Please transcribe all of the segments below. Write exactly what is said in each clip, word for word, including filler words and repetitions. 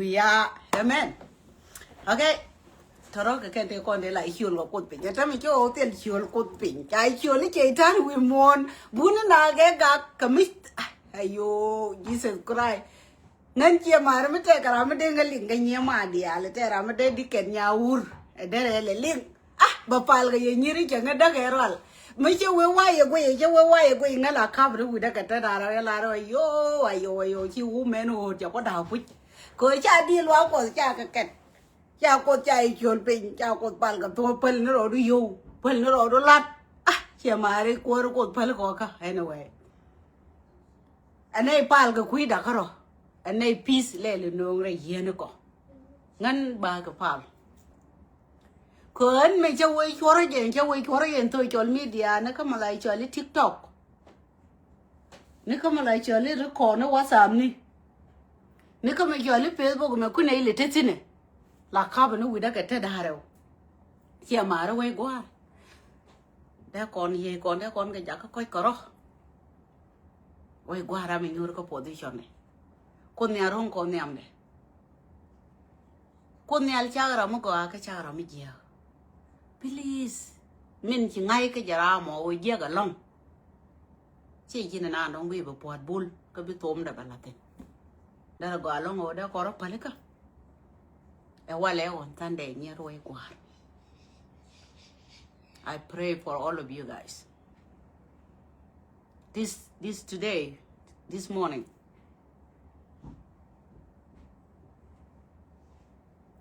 Yeah, amen. Okay. Tɔrɔ kɛ kɛn te kɔn de la ciöl kɛ Kuoth piny. Ɛ tɛmɛ cɛ ɣöö thil ciöl Kuoth piny. Ca ciöl i̱ cɛ i̱ ta̱n wi̱i̱ muɔ̱ɔ̱n. Buni na gɛ gak kɛ mi. Ayo, Jesus Christ. Ŋän ciɛ ma̱a̱r mi tɛk ram mi dee ŋä liŋ kɛ nyiɛ ma diaal tɛk ram mi dee di kɛn nya wur. Ɛ derɛ lɛ liŋ. Ah, bɛ pal kɛ yɛ nyiri cɛ ŋä däk ɛ rual. Mi cɛ wee wayɛ guiy, cɛ wee wayɛ guiy ŋä la kap ri wi̱dä kɛ tɛt a rɛw yɛ la rɛw. Ayo, ayo, ayo, ci wumɛn ɣööt cɛ kɔ da̱a̱ puc. Kɛ ɣöö ca di̱i̱l wa Kuɔth ca kɛ kɛn. Ca Kuoth ca i̱ ciöl piny, ca Kuoth pal kɛ thuɔ̱k päl ni rɔɔdu yio̱w, päl ni rɔɔdu lat. Ah, ciɛ maari kuäär Kuoth päl kɔkä. Anyway. Ɛ nɛy pal kɛ kui̱da kärɔ̱. Ɛ nɛy peace lɛl ɛ nööŋ rɛy yieen kɔ. Ŋän ba kɛ pal. Kɛ ɣän mɛ cä wee cuɔrä jɛn, cä wee cuɔrä jɛn thok cɔl media ni kä mɛ la cɔl i̱ TikTok. Ni kä mɛ la cɔl i̱ record ni WhatsApp ni. Ni kä mɛ cɔl i̱ Facebook mɛ kunɛ ilɛ te thi̱nɛ. La kap ni wi̱dä kɛ te da̱rɛ ɔ. Ciɛ maarä wee gua̱a̱r. Dee kɔn yiey kɔn dee kɔn kɛ jakä kɔc kärɔ̱. Wec gua̱a̱r ram inyuur kä position ni. Kuoth Nhial ro̱ŋ kɔn nhiamdɛ. Kuoth Nhial cak ram mi gɔaa kä cak ram mi jiääk. Please. Min ci ŋa̱c kä jɛ ram ɔ wec jiääk ɛlɔ̱ŋ. Ci ji̱n inan dɔ̱ŋ bi bɛ pua̱t bul kä bi thomdɛ bɛ la̱thin. Dee rɛ gɔaa ɛlɔ̱ŋ ɔ dee kɔn rɔ pälikä. Ɛ walɛ on Sunday nyier wec gua̱a̱r. I pray for all of you guys. This this today, this morning.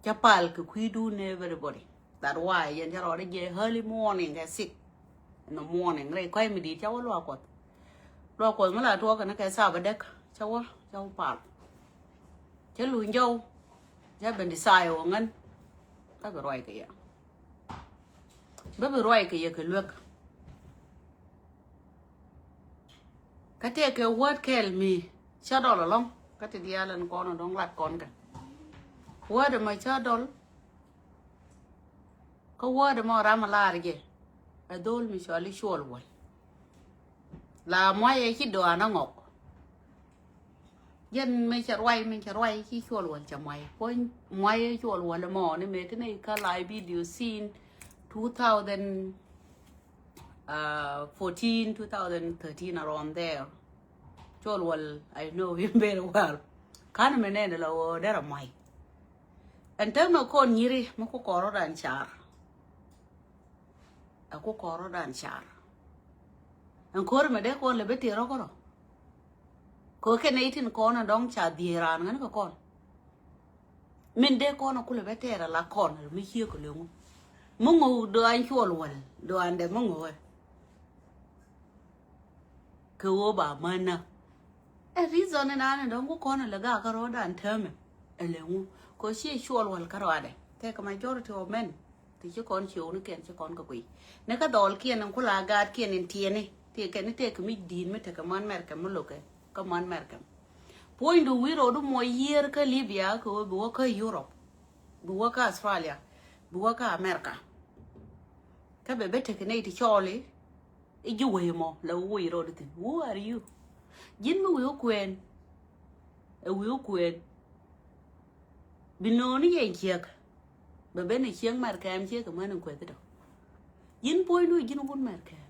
Cä pal kɛ kui̱dun everybody. That why yɛn cä rɔɔdɛ jɛ early morning kɛ six in the morning. Rɛy kɔ̱a̱c mi di̱i̱t cä wä luaak Kuɔth. Luaak Kuɔth mi la tuɔɔk kɛn kɛ thaap ɛ däk. Cä wä, cä wä pal. Cä luny jɔw. Cä ben desire wä ŋän. Kä bi ruac kɛ yɛ. Bä bi ruac kɛ yɛ kɛ luek. Kä tëë kɛ word kɛl mi cä dɔl ɛlɔ̱ŋ. Kä ti diaal ɛn kɔn ɛ dɔ̱ŋ lat kɔn kɛ word ɛmɔ cä dɔl. Kä word ɛmɔ ram ɛ lar jɛ. Ɛ dhol mi cɔl i̱ Cuɔl Wäl. La muayɛ ci dɔan ɛ ŋɔk. Jɛn mi cɛ ruac, mi cɛ ruac ci Cuɔl Wäl cɛ muay. Puɔ̱ny muay Cuɔl Wäl ɛmɔ ni mëë ti nɛy kä live video seen two thousand, uh, fourteen, two thousand thirteen, around there. Cuɔl Wäl, I know him very well. Ka̱n mi nɛn la wä derɛ muay. Ɛn täämɛ kɔn nyiri mi ku kɔn rɔ̱dan car. Ɛ ku kɔn rɔ̱dan car. Ɛn ko̱r mɛ dee kɔn lɛ ben tëë rɔ̱ kärɔ̱. Kɛ kɛn nɛy tin kɔn ɛ dɔ̱ŋ ca dhiee raan ŋän kɛ kɔn. Min dee kɔn ɛ kulɛ ben tɛɛr ɛ la kɔn ɛ mi ciek kɛ leŋu. Mi ŋo̱o̱k dɔan Cuɔl Wäl, dɔan dɛ mi ŋo̱o̱k ɛ. Kɛ ɣöö ba mänä. Ɛ reason in an in dɔ̱ŋ ku kɔn in lɛ gak kärɔ̱dan täämɛ. Ɛ leŋu kɛ ɣöö ciɛ Cuɔl Wäl kärɔadɛ. Tëëkɛ majority of men ti ci kɔn ciökni kɛn ci kɔn kɛ guiy. Ni kä dhɔɔlkiɛn in ku la gaatkiɛn in tiɛni. Tëëkɛ ni tëëkɛ mi di̱i̱t mi tekɛ män Mɛrkɛ mi lo̱kɛ kä män Mɛrkɛ. Puɔ̱nydu wi̱i̱ rɔɔdu muɔc yiër kä Libya kɛ ɣöö bi wä kä Europe. Bi wä kä Australia. Bi wä kä America. Kä bɛ ben tekɛ nɛy ti cɔɔli. I̱ ji̱ wec ɛmɔ la wec rɔɔdu thi̱n. Who are you? Ji̱n mi wi̱i̱ wä kuɛɛn. Ɛ wi̱i̱ wä kuɛɛn. Bi no̱o̱ni yɛn ciek. Bɛ ben ɛ cieŋ Mɛrkɛm ciek kɛ män in kueth i̱ tɔ. Ji̱n puɔ̱nydu ji̱n wun Mɛrkɛm.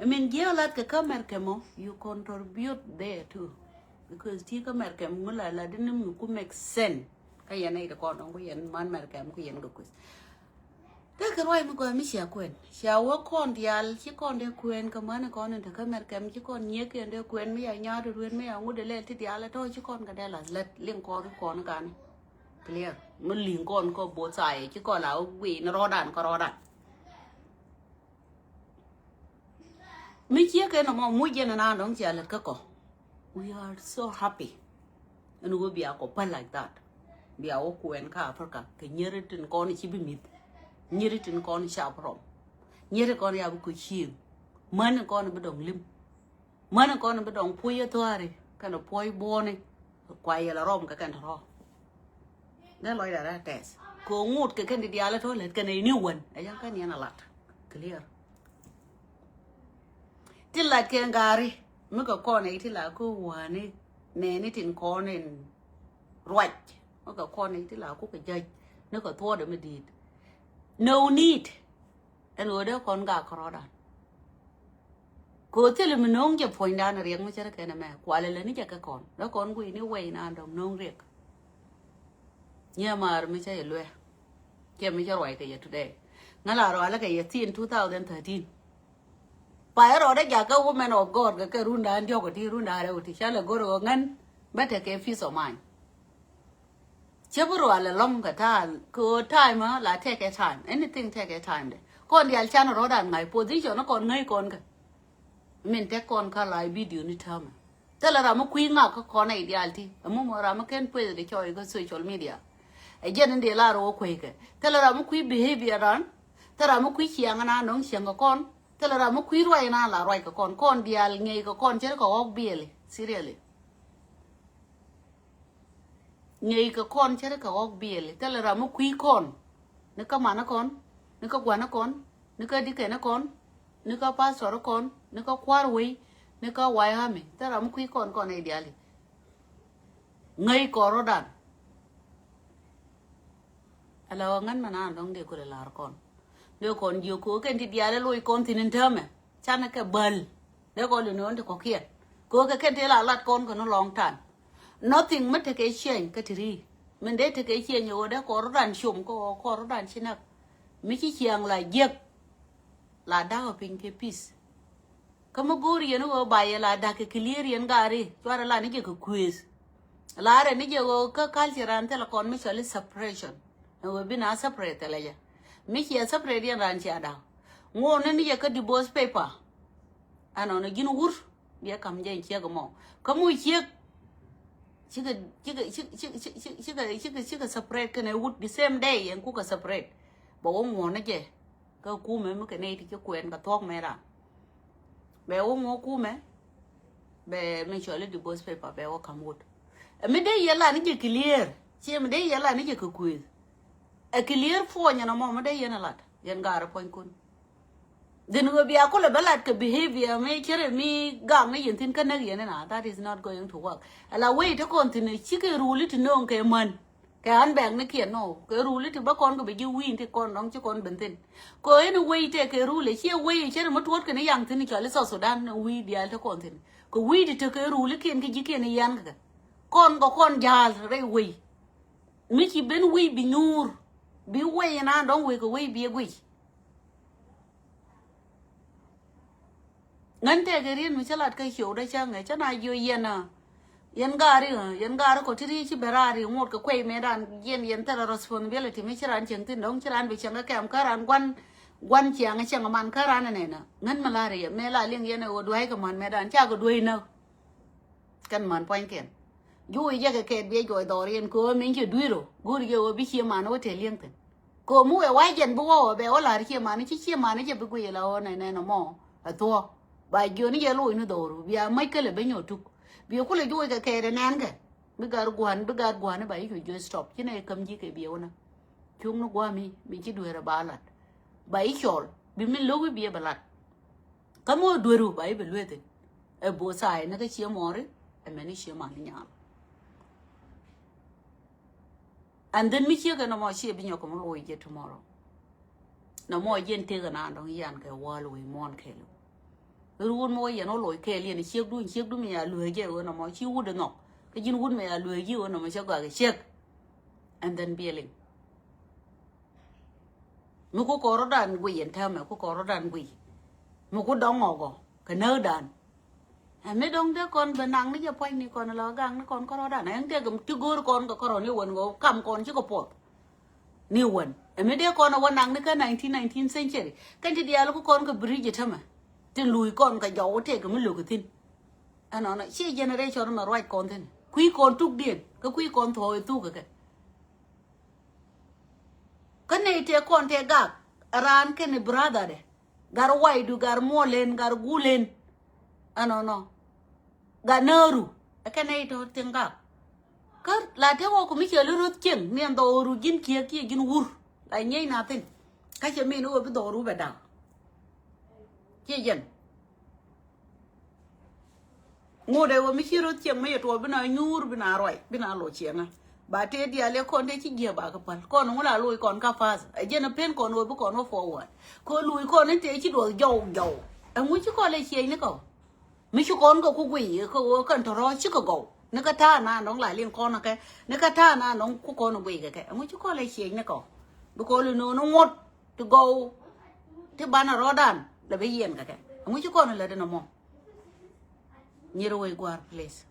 Ɛ min jiɛk lat kɛ kä Mɛrkɛm ɔ, you contribute there too. Because ti kä Mɛrkɛm ŋu la lat ni mi ku make sense. Kä yɛn nɛy ti kɔn dɔ̱ŋ ku yɛn män Mɛrkɛm ku yɛn kɛ kueth. Tekɛ ruac mi gɔaa mi cia kuɛn. Cia wä kɔn diaal ci kɔn dee kuɛn kɛ män kɔn in te kä Mɛrkɛm ci kɔn nyiek kɛn dee kuɛn mi ya nyaat ruet mi ya ŋut dee lɛl ti diaal tɔ̱ ci kɔn kɛ dee la lät liŋ kɔn kɔn kani. Clear. Mi liŋ kɔn kɔ both side ci kɔn la wä guiy ni rɔɔdan kɛ rɔɔdan. Mi ciek kɛn ɛmɔ muc jɛn ɛn an dɔ̱ŋ cia lät kä kɔ. We are so happy. Ɛn ɣöö bia kɔ päl like that. Bia wä kuɛn kä Africa kɛ nyeri tin kɔn ci bi mi̱th. Nyeri tin kɔn ca bi rɔm. Nyeri kɔn ya bi kɔ cieŋ. Mäni kɔn bi dɔŋ lim. Mäni kɔn bi dɔŋ puɔ̱c yɛ thua̱ri kɛnɛ puɔ̱c buɔ̱ni. Kua yɛ la rɔm kɛ kɛn tɔ̱rɔ̱. Dee lɔcdɛ rɛ tɛth kɛ ŋot kɛ kɛn di diaal tɔ̱ lät kɛnɛ ini wän ɛ yɛn kɛn yɛn a lat. Clear. Ti lat kɛ ŋa̱ri mi kɛ kɔn ɛ ti la kä wäni nɛni tin kɔn in ruac. Kä kɔn i̱ ti la kukɛ jäc ni kɛ thuɔɔdɛ mi di̱i̱t. No need. Ɛn ɣöö dee kɔn gak kärɔɔdan. Kɛ ɣöö thilɛ mi no̱o̱ŋ jɛ puɔ̱nydan riɛk mi cärä kɛn ɛmɛ kualɛ lɛ ni jɛ kɛ kɔn dee kɔn gui̱i̱ni wɛy naan dɔ̱ŋ no̱o̱ŋ riɛk. Nyiɛ maar mi cä yɛ luɛ. Kiɛ mi cä ruac kɛ yɛ today. Ŋä la rualä kɛ yɛ thin two thousand thirteen. Pa yɛ rɔɔdɛ jakä women of God kɛ kɛ rundan diɔk ɔ ti rundan rɛw ti cä lɛ go̱r ɣä ŋän bä tekɛ peace of mind. Cä bi rual ɛlɔ̱ŋ kɛ ta̱a̱ kɛ ɣöö time la tekɛ time. Anything tekɛ time dɛ. Kɔn diaal can rɔɔdan ŋa̱c position kɔn ŋäc kɔn kɛ. Min tek kɔn kä la video ni täämɛ. Thilɛ ram mi kui̱ ŋak kä kɔn ɛ diaal ti. Ɛmɔ mɔ ram mi ken pueth di cɔy kä social media. Ɛ jɛn in dee la rɔ kueykɛ. Thilɛ ram mi kui̱ behavior ran. Thilɛ ram mi kui̱ ciɛŋ na nɔŋ ciɛŋ kɛ kɔn. Thilɛ ram mi kui̱ ruac na la ruac kɛ kɔn. Kɔn diaal ŋiɛc kɛ kɔn cɛ kɛ ɣɔk biɛli. Seriously. Ŋiɛc kɛ kɔn cɛ ri kɛ ɣɔk biɛli. Thilɛ ram mi kui̱ kɔn. Ni kä man kɔn. Ni kä gua̱n kɔn. Ni kä dikɛn kɔn. Ni kä pastor kɔn. Ni kä kua̱r wei. Ni kä wai hami. Thilɛ ram mi kui̱ kɔn kɔn ɛ diali. Ŋäc kɔn rɔdan. Ala wä ŋän mɛ naan dɔ̱ŋ dee kulɛ lar kɔn. Dee kɔn jiök ko̱ kɛn ti diaal ɛ loc kɔn thin in täämɛ. Canɛ kɛ bäl. Dee kɔn li no̱o̱n ti kɔ̱kiɛn. Ko̱ kɛ kɛn ti la lat kɔn kɛ ni long time. Nothing mi tekɛ change kä ti ri. Min dee tekɛ change ɣöö dee kɔn rɔdan com kä ɣöö kɔn rɔdan ci näk. Mi ci ciaŋ la jiäk. La da̱k ɔ piny kɛ peace. Kä mi go̱o̱r yɛn ɣöö ba yɛ la da̱k kɛ clear yɛn gaari cuarɛ la ni jɛ kɛ kuëëth. Laarɛ ni jɛ ɣöö kä culture an thilɛ kɔn mi cɔli separation. Ɛn ɣöö bi na separate thilɛ jɛ. Mi ciɛ separate yɛn ran cia da̱k. Ŋuɔ̱ɔ̱n ni ni jɛ kä divorce paper. Ɛnɔnɔ ji̱n wur biɛ kam jɛ in ciek mɔ. Kä mu ciek cikɛ cikɛ cikɛ cikɛ cikɛ separate kɛnɛ wut the same day yɛn kukɛ separate. Bɛ wä ŋuɔ̱ɔ̱n ni jɛ. Kä kumɛ mi kɛ nɛy ti ci kuɛn kɛ thuɔ̱k mɛ ran. Bɛ wä ŋuɔ kumɛ. Bɛ mi cɔli divorce paper bɛ wä kam wut. Ɛ mi dee yɛ la ni jɛ clear. Ciɛ mi dee yɛ la ni jɛ kɛ kuëth. Ɛ clear puɔ̱ny ɛn ɛmɔ mi dee yɛn ɛ lat. Yɛn gaarɛ puɔ̱nykun. Dhin ɣöö bia kulɛ bä lat kɛ behavior mi cärɛ mi gak ni yɛn thin kä näk yɛn ina. That is not going to work. Ala wei ti kɔn thin cikɛ ruli ti no̱o̱ŋ kɛ män. Kɛ an bɛk ni kiɛn nɔ kɛ ruli ti bä kɔn kɛ bi ji̱ wi̱i̱n ti kɔn dɔ̱ŋ ci kɔn ben thin. Kɛ ɛn wei tɛ kɛ ruli ciɛ wei cärɛ mi tuɔt kɛ ni yaŋ thin cɔal i̱ South Sudan ni wi̱i̱ diaal ti kɔn thin. Kɛ wi̱i̱ ti tekɛ ruli kiɛn kɛ ji̱ kiɛn i̱ yan kɛ kɛ kɔn kɛ kɔn ja̱a̱l rɛy wei. Mi ci ben wei bi nyuur bi wei ina dɔ̱ŋ wei kɛ wei bi ɛ guic. Ŋän tɛkɛ riet mi cä lat kä ciöw dä cäŋɛ cä na jiö yɛn a. Yɛn gaari ɣä yɛn gaari kɔ ti ri ci bɛ raari ŋot kɛ kuey mɛ dan yɛn yɛn thɛlɛ responsibility mi ci ran cieŋ thin dɔ̱ŋ ci ran bi cieŋ kä kɛm kä ran guan. Guan ciaŋ cieŋ man kä ran nɛnɛ ŋän mi lar yɛ mɛ la liŋ yɛn ɛ ɣöö duay kɛ man mɛ dan ca kɛ duay nä. Kɛn man pua̱nykiɛn. Juuc jɛ kɛ kɛɛt biɛ juɔc dhɔriɛn kɛ ɣöö min cɛ dui̱r ɔ go̱o̱r jɛ ɣöö bi cie man wä tɛl yieŋ thi̱n. Kɛ ɣöö mi wëë wa̱c jɛn bi wä ɣɔɔ bɛ wä la̱r cie man ci cie man cɛ bi guic la ɣöö nɛn nɛn ɔmɔ. Ɛ thuɔ̱k ba jiöni jɛ loc ni dhɔru bia mäc kälɛ ben nyɔk tuk. Bi kulɛ juuc kɛ kɛɛt ɛ nɛn kɛ bi gat gua̱n bi gat gua̱n ba yi cu jiö stop ci nɛ käm ji̱ kɛ biɛ wä nä. Cuŋ ni gua̱mi mi ci dueer ɛ ba lat. Ba yi cɔl bi min lo̱k wi̱i̱ biɛ bɛ lat. Kä mi wä dueru ba i̱ bɛ luethi. Ɛ both side ni kä cie mɔri ɛ mɛni cie mani nyal. And then mi cie kɛ nɔmɔ cie bi nyɔk kɛ mi luɔi jɛ tomorrow. Nɔmɔ jɛn tekɛ na dɔŋ yan kɛ wal wei muɔn kɛɛliw. Ruun mi wä yɛn wä luɔi kɛɛl yɛn ciek dun ciek dun mi ya luee jɛ wä nɔmɔ ci wut dɛ nhɔk. Kä ji̱n wut mi ya luee ji̱ wä nɔmɔ cɛ gɔak kɛ ciek. And then biɛliŋ. Mi ku kɔrɔdan guiy ɛn täämɛ ku kɔrɔdan guiy. Mi ku dɔŋ ŋɔkɔ kɛ näkdan. Ɛ mi dɔŋ dee kɔn bɛ naŋ ni jɛ pua̱ny ni kɔn la gaŋ ni kɔn kɔrɔdan ɛn tëk ti go̱o̱r kɔn kɛ kɔrɔ ni wän kɔ kam kɔn ci kɛ puɔth. Ni wän ɛ mi dee kɔn ɛ wä naŋ ni kä nineteen nineteen century kɛn ti diaal ku kɔn kɛ bridge tämɛ. Tin luc kɔn kɛ jɔw tëk mi lo̱k thi̱n. Ɛnɔnɔ ci generation mɛ ruac kɔn thi̱n kui̱ kɔn tukdiɛn kä kui̱ kɔn thuɔɔk ɛ thuk kɛ kɛ. Kä nɛy tëë kɔn tëë gak raan kɛnɛ brother dɛ. Gar waydu gar muɔlen gar gulen. Ɛnɔnɔ gar nääru. Ɛ kɛnɛ itɔ tin gak. Kä la tëë wä ku mi cɛ li ro̱th cieŋ ni ɛn dhɔru ji̱n kiek kiɛ ji̱n wur. La nyieec na thin. Kä cɛ min wä bi dhɔru bɛ da̱k. Ciɛ jɛn. Ŋot ɛ wä mi ci ro̱th cieŋ mi yɛ tuɔɔk bi na nyuur bi na ruac bi na lo̱c cieŋä. Ba tëë diaal ɛ kɔn tëë ci jiɛ ba kä päl. Kɔn ŋu la loc kɔn ka fast. Ɛ jɛn ɛ pen kɔn wä bi kɔn wä forward. Kɔn loc kɔn ni tëë ci duɔth jɔw jɔw. Ɛŋu ci kɔn lɛ ciɛc ni kɔ. Mi ci kɔn kɛ ku guiy kɛ ɣöö kɛn tɔ̱rɔ̱ cikɛ gɔw. Ni kä ta̱a̱ na nɔŋ la liŋ kɔn kɛ. Ni kä ta̱a̱ na nɔŋ ku kɔn guiy kɛ kɛ. Ɛŋu ci kɔn lɛ ciɛc ni kɔ. Bi kɔn lɛ no̱o̱ŋ ŋuɔ̱t ti gɔw. Ti banɛ rɔɔdan lɛ bi yiɛn kɛ kɛ. Ɛŋu ci kɔn lɛ di nɔmɔ. Nyir wec gua̱a̱r, please.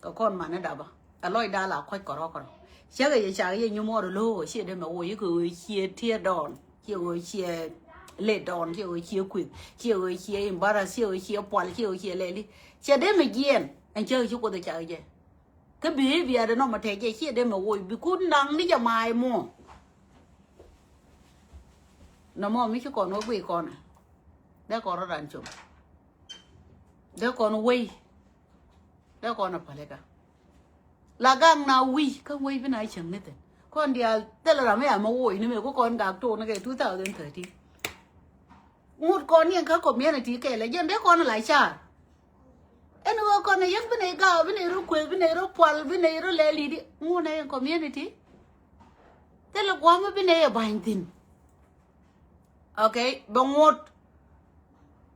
Kɛ kɔn mani dapä. Ɛ lɔc da̱a̱ la kɔc kɔrɔ kɔrɔ. Cäkɛ yɛ cak yɛ nyumo̱o̱r lo̱o̱ ciɛ dee mɛ woc kɛ ɣöö ciɛ tear down. Ciɛ ɣöö ciɛ let down. Ciɛ ɣöö ciɛ kueth. Ciɛ ɣöö ciɛ embarrass. Ciɛ ɣöö ciɛ pual. Ciɛ ɣöö ciɛ lɛli. Ciɛ dee mɛ jiɛɛn. Ɛn cäkɛ ci Kuoth ɛ cak jɛ. Kä behavior dee nɔmɔ tɛk jɛ ciɛ dee mɛ woc bi kun naŋ ni jɛ ma̱a̱ mɔ. Nɔmɔ mi ci kɔn wä guiy kɔn. Dee kɔn rɔ ran com. Dee kɔn wei. Dee kɔn a palikä. La gak na wi̱i̱ kä wec bi na cäŋ ni thi̱n. Kɔn diaal thilɛ ram mi ama woc ni mëë ku kɔn gak tok ni kɛ two thousand thirteen. Ŋut kɔn yɛn kä community kɛɛl ɛ jɛn dee kɔn la car. Ɛn ɣöö kɔn ɛ yäk bi nɛy gaw bi nɛy rɔ kueth bi nɛy rɔ pual bi nɛy rɔ lɛɛl i̱di ŋut nɛ yɛn community. Thilɛ gua̱a̱m bi nɛy ɛ ba̱ny thi̱n. Okay, bɛ ŋot.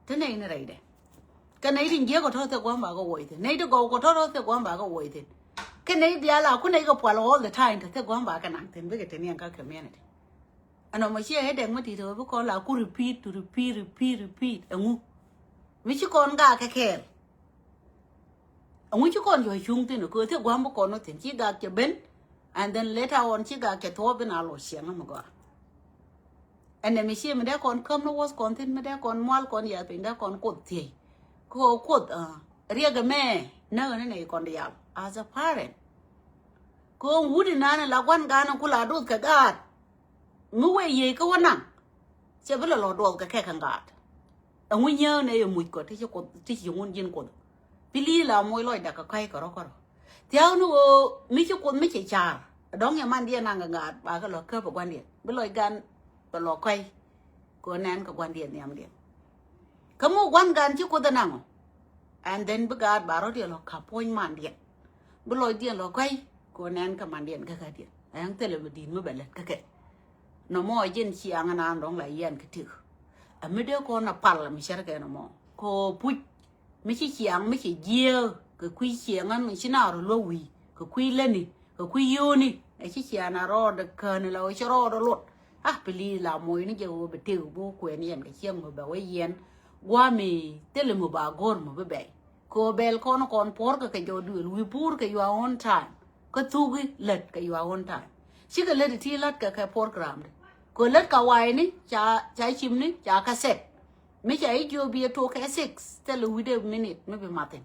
Te nɛy ni rɛydɛ. Kɛ nɛy tin jiäk kɔ tɔ̱ thek gua̱a̱m ba kɛ wuɔc thi̱n. Nɛy ti gɔw kɔ tɔ̱ tɔ̱ thek gua̱a̱m ba kɛ wuɔc thi̱n. Kɛ nɛy diaal a ku nɛy kɛ pual all the time te thek gua̱a̱m ba kɛ naŋ thi̱n bikɛ te niɛŋ kä community. Ɛn ɔmɔ ciɛ headache mi ti̱ti̱ wä bi kɔn la ku repeat to repeat, repeat, repeat. Ɛŋu? Mi ci kɔn gak kɛ kɛɛl. Ɛŋu ci kɔn jɔ̱ cuŋ thi̱n kɛ thek gua̱a̱m bi kɔn wä thi̱n ci gak cɛ ben. And then later on ci gak cɛ thuɔ̱ɔ̱p in a lo̱c ciɛŋä mi gɔaa. Ɛn nɛ mi cie mi dee kɔn käm ni wuɔth kɔn thi̱n mi dee kɔn mual kɔn yath piny dee kɔn Kuoth thiey. Kɛ ɣöö Kuoth riɛk ɛmɛ näk ni nɛy kɔn diaal as a parent. Kɛ ɣöö wut inan la gua̱n gan ku la duth kɛ gaat. Mi wee yiey kä wä naŋ. Cɛ bi lɛ lɔ duɔth kɛ kɛ kɛ gaat. Ɛŋu nyääk nɛ yɛ muc kɔ ti ci Kuoth ti ci ŋun ji̱n Kuoth. Pi li̱i̱ la moc lɔcdä kɛ ka̱c kärɔ̱ kärɔ̱. Thia̱a̱k ni ɣöö mi ci Kuoth mi ci ca̱a̱r. Dɔ̱ŋ yɛ mandiɛn naŋ kɛ ŋa̱a̱t ba kɛ lɔ käp ɛ gua̱ndiɛn bi lɔc gan bɛ lɔ ka̱c. Kɛ ɣöö nɛn kɛ gua̱ndiɛn nhiamdiɛn. Kä mi gua̱n gan ci Kuoth ɛ naŋ ɔ. And then bi gaat ba rɔ̱diɛn lɔ ka̱p puɔ̱ny mandiɛn. Bi lɔcdiɛn lɔ ka̱c kɛ ɣöö nɛn kɛ mandiɛn kä kädiɛn. Ɛn thilɛ mi di̱i̱t mi bɛ lät kä kɛ. Nɔmɔ ji̱n ciaŋ ɛn an dɔ̱ŋ la yian kɛ tik. Ɛ mi dee kɔn a pal mi cärkɛ nɔmɔ kɛ ɣöö puc. Mi ci ciaŋ mi ci jiääk kɛ kui̱ ciɛŋä mi ci naar luäk wi̱i̱ kɛ kui̱ lätni kɛ kui̱ yio̱o̱ni. Ɛ ci ciaŋ a rɔɔdɛ käni la ɣöö ci rɔɔdɛ luɔt. Ah, pi li̱i̱ la moc ni jɛ ɣöö bɛ tëk bi wä kuɛn yɛn kɛ ciɛŋ mi bɛ wä yɛn. Gua̱a̱mi thilɛ mi ba go̱r mi bi bɛy. Kɛ ɣöö bɛl kɔn kɔn puɔ̱rkɛ kɛ jɔw duël wi̱i̱ puurkɛ your own time. Kä thuki lät kɛ your own time. Cikɛ lät iti lät kɛ kɛ program di. Kɛ lät ka wayni ca ca cimni ca kä set. Mi ca i̱ jiö bi ɛ tuɔk kɛ six thilɛ wi̱dɛ minute mi bi mathin.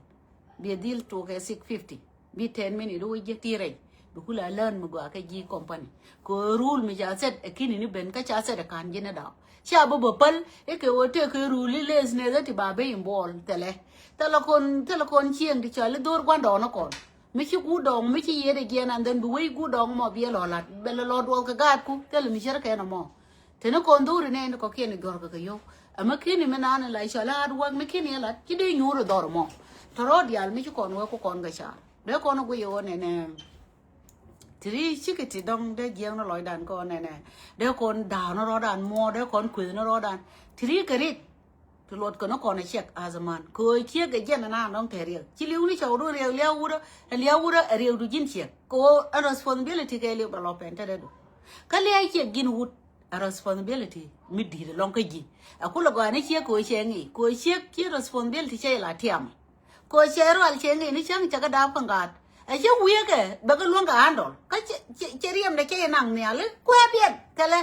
Bi ɛ dhil tuɔk kɛ six fifty. Bi ten minute wä ji̱ ti rɛy. Bi kula lään mi gɔaa kä ji̱ company. Kɛ rule mi ca set ɛ kini ni ben kä ca set ɛ ka̱n ji̱n ɛ daw. Ca bä bä päl i̱ kɛ wä tëë kɛ rule i̱ les neth ɛ ti ba ben involve thilɛ. Thilɛ kɔn thilɛ kɔn cieŋ ti cɔal i̱ dho̱r gua̱ndɔɔŋ ni kɔn. Mi ci guut dɔɔŋ mi ci yiet ɛ jiɛn and then bi wec guut dɔɔŋ mɔ bi ɛ lɔ lat bɛ lɛ lɔ duɔth kɛ gaatku thilɛ mi cär kɛn ɛmɔ. Teni kɔn dho̱ri nɛɛni kɔkiɛn i̱ gɔ̱rkɛ kɛ yio̱w. Ɛmɛ ki̱ni mi naan in la cɔl i̱ hard work ni ki̱ni ɛ lat ci dee nyuur i̱ dhɔr ɛmɔ. Tɔ̱rɔ̱ diaal mi ci kɔn wee ku kɔn kɛ car dee kɔn i̱ guic i̱ ɣöö nɛnɛ. Ti ri cikɛ ti dɔ̱ŋ dee jiɛɛŋ ni lɔcdan kɔn nɛnɛ. Dee kɔn da̱a̱n ni rɔ̱dan muɔ̱ɔ̱r dee kɔn kueth ni rɔ̱dan. Ti ri kɛ rit. Ti luɔt kɛn kɔn ɛ ciɛk as a man kɛ ɣöö ciek ɛ jiɛn ɛn an dɔ̱ŋ tɛ̈ riɛk ci li̱w ni cɔwdun riɛk lia̱a̱ wurä. Ɛ lia̱a̱ wurä ɛ riɛkdu ji̱n ciɛk kɛ ɣöö ɛn responsibility kɛ liw bɛ lɔ pɛn tetdädu. Kä lia̱a̱ ciɛk ji̱n wut ɛ responsibility mi di̱i̱t ɛlɔ̱ŋ kä ji̱. Ɛ kulɛ gɔaa ni ciek kɛ ɣöö ciɛ ŋi̱i̱c kɛ ɣöö ciek ci responsibility cɛ ila tiamɛ. Kɛ ɣöö cɛ rual cɛ ŋi̱i̱c ni cäŋ cɛ kɛ daap kä ŋa̱a̱t. Ɛ cä wi̱i̱kɛ bɛ kɛ luäŋ kɛ handle kä cɛ riɛmdɛ cɛ inaŋ nhiali kuɛɛpiɛn kɛlɛ.